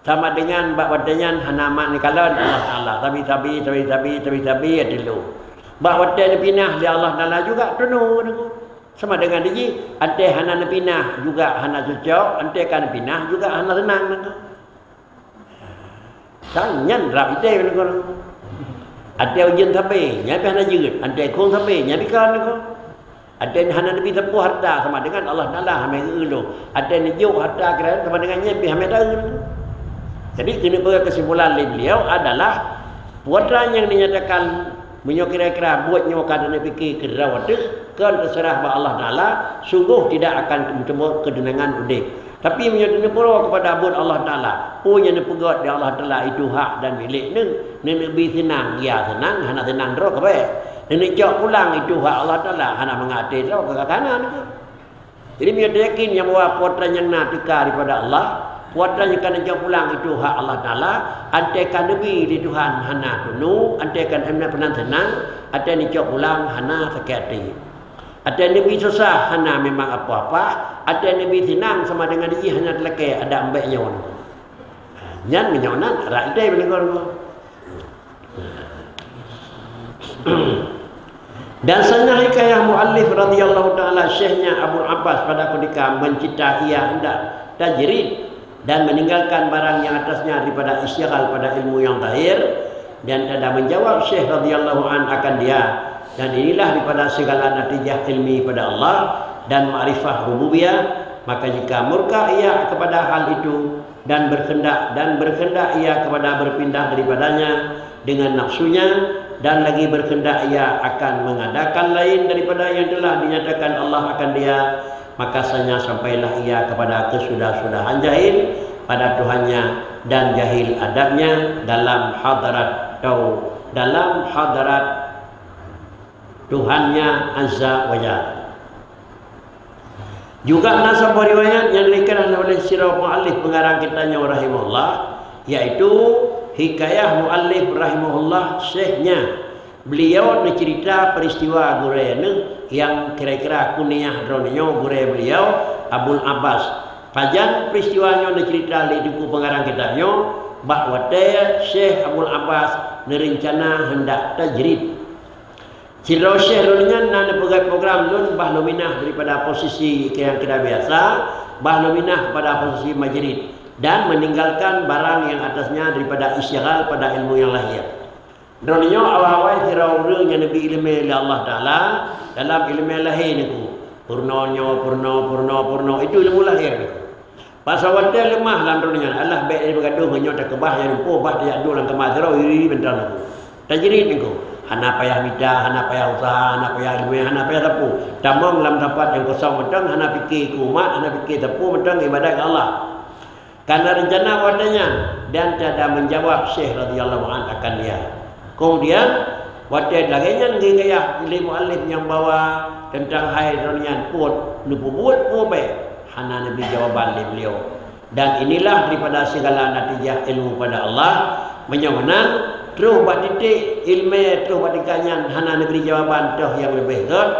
sama dengan bak watèe nyan hana mat neukalon Allah Taala, sabe-sabe, sabe-sabe, sabe-sabe ya tilu. Bak watèe neupinah lé Allah Taala juga tunu, tunu. Sama dengan dijih, antée hana neupinah juga hana cocok, antée ka neupinah juga hana seunang. Sang nyan rab ite, antée ujeuen sabe, nyan pih hana jeuet, antée kong sabe, nyan pih kon. Até hana neubi sapeue harta sama dengan Allah Taala hana geuulông. Até neujok harta kira sama dengan nyan pih hana taeu. Jadi keuneuk peugah kesimpulan lé beliau adalah putra nyang dinyatakan meunyoe kira-kira buet nyoe ka neupiké keudroe teuh, kon teuseurah bak Allah Taala, sunggoh tidak akan meuteumé keuteunangan udép. Tapi meunyoe neupeurunoe keupada buet Allah Taala, peue nyang neupeugét di Allah Taala itu hak dan milék neuh, neuneuk bi seunang, ya seunang, hana seunang droe kabeh. Neuneuk cok pulang itu hak Allah Taala, hana mangat até droe keu kakana neuh. Jadi meunyoe teuyakin nyang bahwa putra nyang na teuka daripada Allah, putra nyang ka neucok pulang itu hak Allah Taala, até ka neubi di Tuhan hana tunu, até ka hana peunan seunang, até neucok pulang hana sakét até. Até neubi susah hana memang apa-apa, até neubi seunang sama dengan jih hana teulakée adak mbek nyoe. Nyan meunyoe nan rab ite beuneugon. Dan sana hikayah muallif radhiyallahu taala syekhnya Abu Abbas pada ketika mencipta ia hendak tajrid dan meninggalkan barang yang atasnya daripada isytighal pada ilmu yang zahir, dan tidak menjawab Syekh radhiyallahu an akan dia, dan inilah daripada segala natijah ilmi pada Allah dan makrifah rububiyah, maka jika murka ia kepada hal itu dan berkehendak, dan berkehendak ia kepada berpindah daripadanya dengan nafsunya, dan lagi berkehendak ia akan mengadakan lain daripada yang telah dinyatakan Allah akan dia, maka sanya sampailah ia kepada kesudah-sudahan jahil pada Tuhannya dan jahil adabnya dalam hadarat tau-, dalam hadarat Tuhannya Azza wa Jalla. Juga na saboh riwayat nyang diriwayatkan oleh sidroe muallif pengarang kitab nyoe rahimahullah, yaitu hikayah muallif rahimahullah syekhnya. Beliau neucerita peristiwa gurée neuh nyang kira-kira kuniah droeneuh nyoe gurée beliau Abul Abbas. Pajan peristiwa nyoe neucerita lé Teungku pengarang kitab nyoe, bak watée Syekh Abul Abbas neurencana hendak tajrid. Sidroe syekh droeneuh nyan na neupeugét program lôn bah lôn minah daripada posisi nyang kira biasa, bah lôn minah pada posisi majrid, dan meninggalkan barang yang atasnya daripada isytighal pada ilmu yang lahir. Droeneuh nyoe awai-awai sidroe ureuëng nyang neubi iéleumé lé Allah Taala dalam iéleumé lahé neuku. Peurunoe nyoe, peurunoe, peurunoe, peurunoe, itu ilmu lahé neuku. Pasal watée leumah lam droeneuh nyan, alah bék lé meugadôh meunyoe takeubah nyang lumpoh bah tajak duek lam kama sidroe iri mantong neuku. Tajrid neuku. Hana payah mita, hana payah useuha, hana payah iéleumé, hana payah sapeue. Tamong lam teumpat nyang kosong mantong, hana piké keu umat, hana piké sapeue mantong ibadat keu Allah. Karena rencana watée nyan dan tiada menjawab Syekh radhiyallahu an akan dia. Kemudian watée lagée nyan geukayah lé muallif nyang bahwa teuntang hai droeneuh nyan pun neupeubuet peue bék. Hana neubri jawaban lé beliau. Dan inilah daripada segala natijah ilmu pada Allah. Meunyoe meunan, troh bak titik ileumèe, troh bak tingkat nyan hana neubri jawaban, toh nyang leubeh gèt.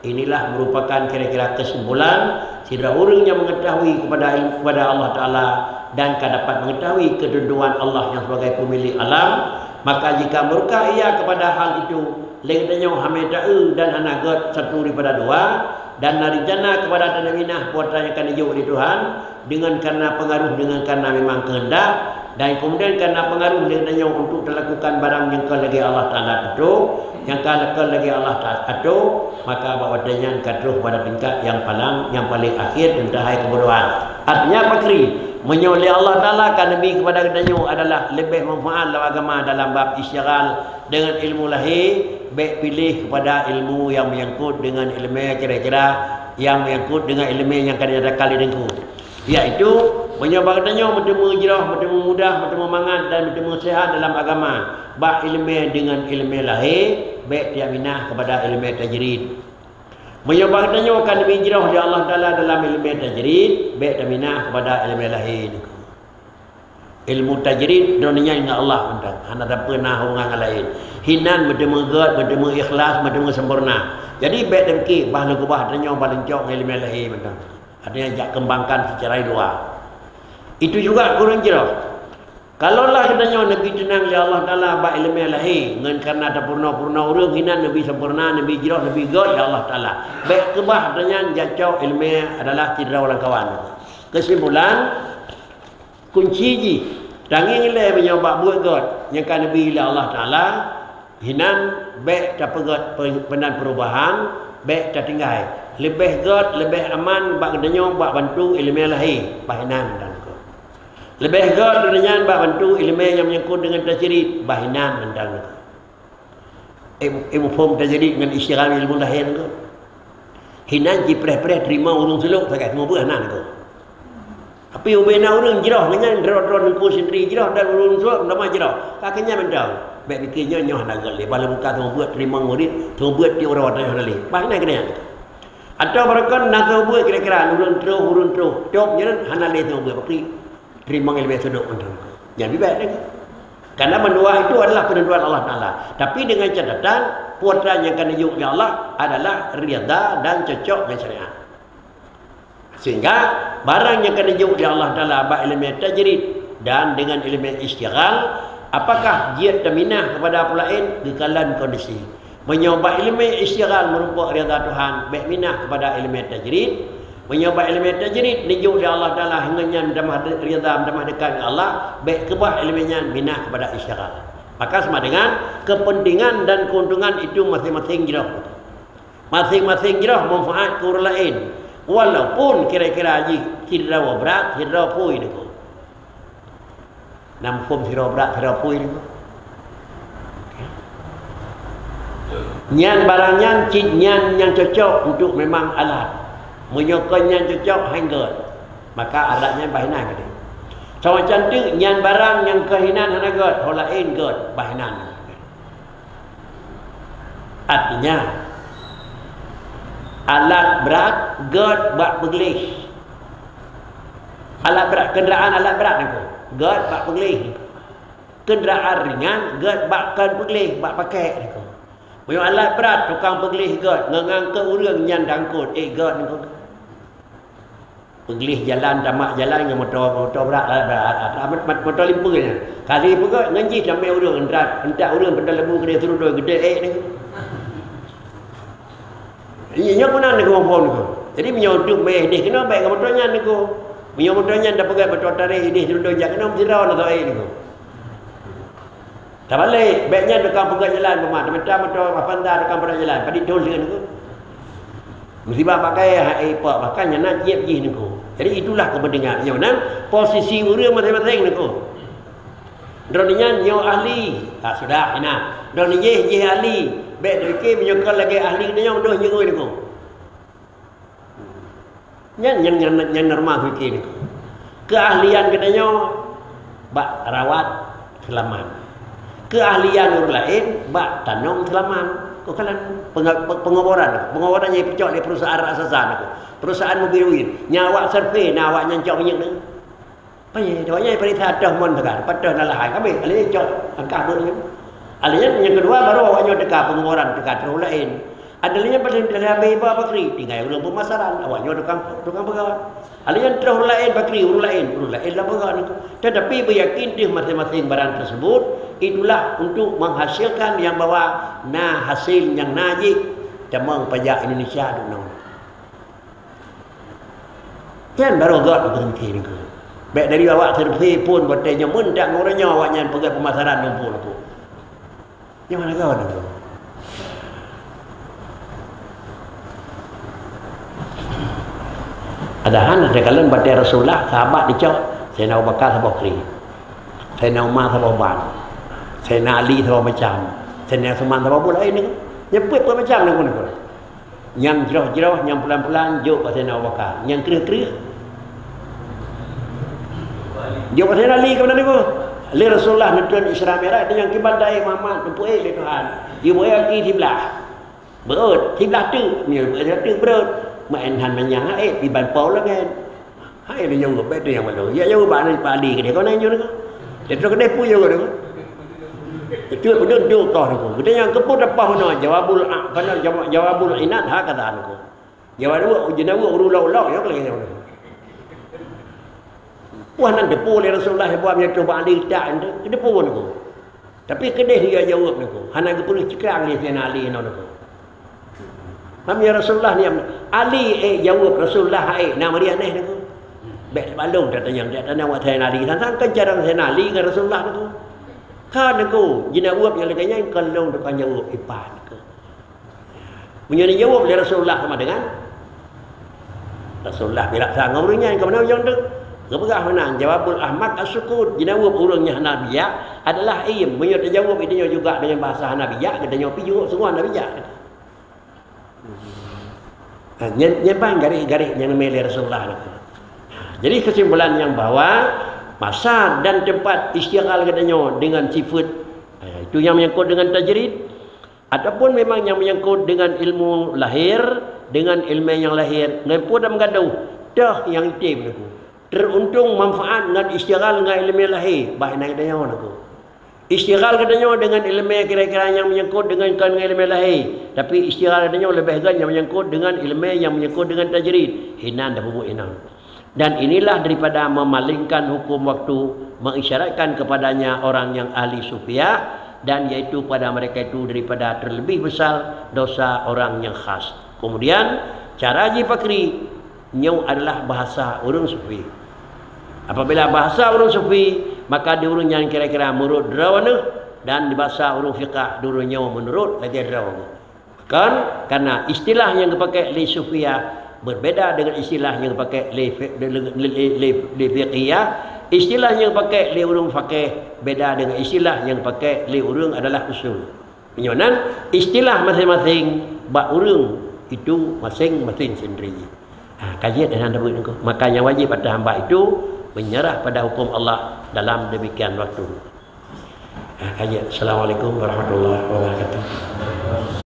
Inilah merupakan kira-kira kesimpulan, sidroe ureueng nyang mengetahui kepada ilmu kepada Allah Taala dan ka dapat mengetahui ketentuan Allah nyang sebagai pemilik alam, maka jika murka ia kepada hal itu, lé geutanyoe hana taeu dan hana gèt satu daripada dua, dan na rencana kepada tanyoe minah peue nyang ka neujok lé Tuhan, dengan karena pengaruh, dengan karena memang kehendak, dan kemudian karena pengaruh lé tanyoe untuk talakukan barang nyang ka lagèe Allah Taala tutoe, nyang ka lagèe Allah Taala tutoe, maka bak watèe nyan ka troh pada tingkat nyang palang, nyang paleng akhir dan teuhai keubodohan. Artinya pakri, meunyoe lé Allah Taala ka neubri kepada geutanyoe adalah leubeh manfaat lam agama dalam bab isytighal dengan ilmu lahé, bèk piléh kepada ilmu nyang menyangkut dengan ileumèe kira-kira nyang menyangkut dengan ileumèe nyang ka dinyatakan lé Teungku. Yaitu, meunyoe bak geutanyoe meuteumé jroh, meuteumé mudah, meuteumé mangat dan meuteumé seuhat dalam agama, bak ileumèe dengan ileumèe lahé, bèk taminah kepada ileumèe tajrid. Meunyoe bak geutanyoe ka neubri jroh lé Allah Taala dalam ileumèe tajrid, bèk taminah kepada ileumèe lahé. Ilmu tajrid droeneuh nyan ngon Allah mantong, hana sapeue na hubungan ngon laén. Hinan meuteumé gèt, meuteumé ikhlas, meuteumé sempurna. Jadi bèk tapiké bah lôn keubah tanyoe bah lôn cok ngon ileumèe lahé mantong. Artinya jak kembangkan secara luar. Itu juga kureueng jroh. Kalaulah geutanyoe neubri teunang lé Allah Taala bak ileumèe lahé, ngon karena tapeurunoe-peurunoe ureueng hinan neubri sempurna, neubri jroh, neubri gèt lé Allah Taala. Bèk keubah tanyan jak cok ileumèe adalah sidroe lam kawan. Kesimpulan, kunci jih, tangieng ilèe meunyoe bak buet gèt nyang ka neubri lé Allah Taala, hinan bèk tapeugèt pe-, meunan peurubahan, bèk tatinggai. Leubeh gèt, leubeh aman bak geutanyoe bak bantu ileumèe lahé, bah hinan dan Leubeh gèt droeneuh nyan bak bantu ileumèe nyang menyangkut deungon tajrid, bah hinan mantong. Em, em, muphom tajrid ngon isytighal ilmu lahé nyan. Hinan jipreh-preh teurimong ureueng sulok sagai teuma beuh nan ko. Tapi ubena ureueng jroh ngon nyan droe-droe Teungku sendiri jroh dan ureueng sulok nama jroh. Ka keu nyan mantong. Bèk pikir nyoe, nyoe hana gèt lé. Bala buka teuma beuh teurimong murit, teuma beuh tiep uroe tanyoe hana lé. Bah hinan keu nyan. Atawa barokon na teuma beuh kira-kira ureueng troh, ureueng troh. Cok nyan hana lé teuma beuh bakri. Teurimong ileumèe seudeuk mantong. Nyan leubeh baik lagi. Karena mandua itu adalah penentuan Allah Taala. Tapi dengan catatan, putra nyang ka neujok lé Allah adalah rida dan cocok dengan syariat. Sehingga barang nyang ka neujok lé Allah Taala bak ileumèe tajrid dan dengan ileumèe isytighal, apakah jeuet taminah kepada peue laén? Geukalon kondisi. Meunyoe bak ileumèe isytighal meurumpok rida Tuhan, bèk minah kepada ileumèe tajrid. Meunyoe bak ileumèe tajrid neujok lé Allah Taala, ngon nyan meutamah de-, rida, meutamah dekat ngon Allah, bèk keubah ileumèe nyan minah kepada isytighal. Maka sama dengan kepentingan dan keuntungan itu masing-masing jroh. Masing-masing jroh manfaat keu ureueng laén. Walaupun kira-kira jih sidroe brat, sidroe pui niko. Na muphom sidroe brat, sidroe pui niko. Nyan barang nyan cit nyan nyang cocok untuk memang alat. Meunyoe kon nyan cocok, han gèt. Maka alat nyan bah hinan keudéh. Sama cantik nyan barang nyang keu hinan hana gèt, ho laén gèt, bah hinan. Artinya, alat brat gèt bak peugleh. Alat brat, kenderaan alat brat niko gèt bak peugleh. Kenderaan ringan gèt bak kon peugleh, bak pakèk niko. Meunyoe alat brat tukang peugleh gèt, ngon ngangkot ureueng nyan diangkot, eh gèt niko. Peugleh jalan, tamat jalan ngon moto, moto brat, brat, brat, brat, moto limpeue nyan. Kali peugah ngon jih tamé ureueng, entat, entat ureueng peudong leubeh geude seurudoi geude ék nyan. Nyoe meunan niko phon niko. Jadi meunyoe udeup mé idéh keunoe bèk ngon moto nyan niko. Meunyoe moto nyan tapeugah moto tarek idéh seurudoi jak keunoe meusidroe na ék niko. Tabalek, bèk nyan tukang peugöt jalan, peuma, teumita moto Avanza tukang peugöt jalan, padit thôn sigoe niko. Musibah pakai, hai, pak, bahkan nyan na jieb jih niko. Jadi, itulah kepentingan. Nyoe nan posisi ureueng maséng-maséng niko. Droeneuh nyan nyoe ahli. Ah, sudah, inan. Droeneuh jih, jih ahli. Bèk dipike meunyoe kon lagèe ahli geutanyoe, deuh jeuet niko. Nyan, nyan, nyan, nyan norma pike niko. Keahlian geutanyoe bak rawat seulaman. Keahlian ureueng laén bak tanom seulaman. Kok kalan penga-, pe-, pengoboran, pengoboran nyang peucok lé perusahaan raksasa nyoe. Perusahaan Mubiruin. Nyan awak survei, na awak nyan cok minyeuk nyoe. Payah, awak nyan peuriksa toh mon teuka, pat toh na lahai. Habéh, alèh nyan cok, angkah buet nyoe. Alèh nyan nyang keudua baru awak nyoe teuka pengoboran, teuka troh laén. Alèh nyan paléng teuka habéh iba bakri, tinggai ureueng peumasaran, awak nyoe tukang, tukang peugawai. Alèh nyan troh ureueng laén, bakri ureueng laén, ureueng laén lam peugawai nyoe. Tetapi beuyakin deuh maséng-maséng barang tersebut, itulah untuk menghasilkan nyang bahwa na hasil nyang na jih tamong pajak Indonesia duek nyoe. Nyan baru göt beureuti nyoe. Bèk dari awak survei pun watèe nyoe meuntak ngon uroe nyoe awak nyan peugöt peumasaran lumpur-lumpur. Nyoe hana göt nyoe. Padahai teukalon batèe Rasulullah sahabat dicok, Saidina Abu Bakar saboh kri. Saidina Umar saboh ban. Saidina Ali saboh macam. Saidina Utsman saboh buet laén nyoe. Nyoe peuet-peuet macam nyoe. Nyang jroh-jroh, nyang pulan-pulan, jok bak Saidina Abu Bakar. Nyang kreueh-kreueh, jok bak Saidina Ali keunan nyoe. Lé Rasulullah neutron Isra Mi'raj, nyang kiban dayé Muhammad, neupeuék lé Tuhan. Jibeuék aki siblah. Beurôt, siblah teuk. Meunyoe beurôt teuk beurôt. Meu'en han manyang ha'ék, iban po lagèe. Hai lé jaweueb, bèk teuh nyang balô. Ya jaweueb bak Ali keudéh, kon nyoe nyoe. Dia terus keudéh peue jaweueb nyoe. Itu peudeueng duek koh nyoe. Geutanyoe keupeue tapah meunoe jawabul a-, kana jawab, jawabul inad ha kata nyoe. Jaweueb, jaweueb ureueng lok-lok nyoe lagèe nyoe. Wah nan teupeu lé Rasulullah buat meunyoe bak Ali tak nyoe. Teupeu nyoe. Tapi keudéh dia jaweueb nyoe. Hana geupeureuh ceukrang lé Saidina Ali nyoe nyoe. Mam ya Rasulullah ni, Ali, eh, jaweueb Rasulullah, eh, na meuria neh nyoe. Bèk balong tatanyong, tatanyong awak Saidina Ali. Sang-sang kan carông Saidina Ali ngon Rasulullah nyoe. Ka nyoe, jaweueb nyang lagèe nyan kon lôn tukang jaweueb ipat nyoe. Meunyoe jaweueb lé Rasulullah sama dengan Rasulullah bila sang ureueng nyan ka meunan nyang deuek. Geupeugah meunan, jawabul ahmaq as-sukut, jaweueb ureueng nyang hana bijak adalah iem. Meunyoe tajaweueb geutanyoe juga dengan bahasa hana bijak, geutanyoe pih jaweueb sungguh hana bijak. Ha, nyan, nyan ban garéh-garéh nyang leumé lé Rasulullah nyoe. Ha, jadi kesimpulan nyang bahwa masa dan tempat isytighal geutanyoe dengan sifat, ha, itu nyang menyangkut dengan tajrid, ataupun memang nyang menyangkut dengan ilmu lahir, dengan ilmu nyang lahir, ngon peue dan meugadoh, toh nyang item nyoe. Teruntung manfaat ngon isytighal ngon ilmu lahir, bah inan geutanyoe nyoe. Isytighal geutanyoe dengan ilmu kira-kira nyang menyangkut dengan kon ngon ilmu lahir, tapi isytighal geutanyoe leubeh gét nyang menyangkut dengan ilmu nyang menyangkut dengan tajrid. Inan dah peubuet inan. Dan inilah daripada memalingkan hukum waktu, mengisyaratkan kepadanya orang yang ahli sufiah, dan yaitu pada mereka itu daripada terlebih besar dosa orang yang khas. Kemudian, cara jipakri, nyoe adalah bahasa ureueng sufi. Apabila bahasa ureueng sufi, maka di ureueng nyan kira-kira meunurot droeneuh, dan di bahasa ureueng fiqah di ureueng nyoe meunurot lagèe droeneuh. Kan? Karena istilah nyang geupaké lé sufiah berbeda dengan istilah nyang geupaké lé fi-, lé, lé, lé, lé, lé fiqhiyah. Istilah nyang geupaké lé ureueng fakih beda dengan istilah nyang geupaké lé ureueng adalah usul. Meunyoe nan, istilah maséng-maséng bak ureueng itu maséng-maséng sendiri. Ha, ka jeuet hana tabeuet nyoe. Maka nyang wajib atas hamba itu menyerah pada hukum Allah dalam demikian waktu. Ha, ka jeuet. Assalamualaikum warahmatullahi wabarakatuh.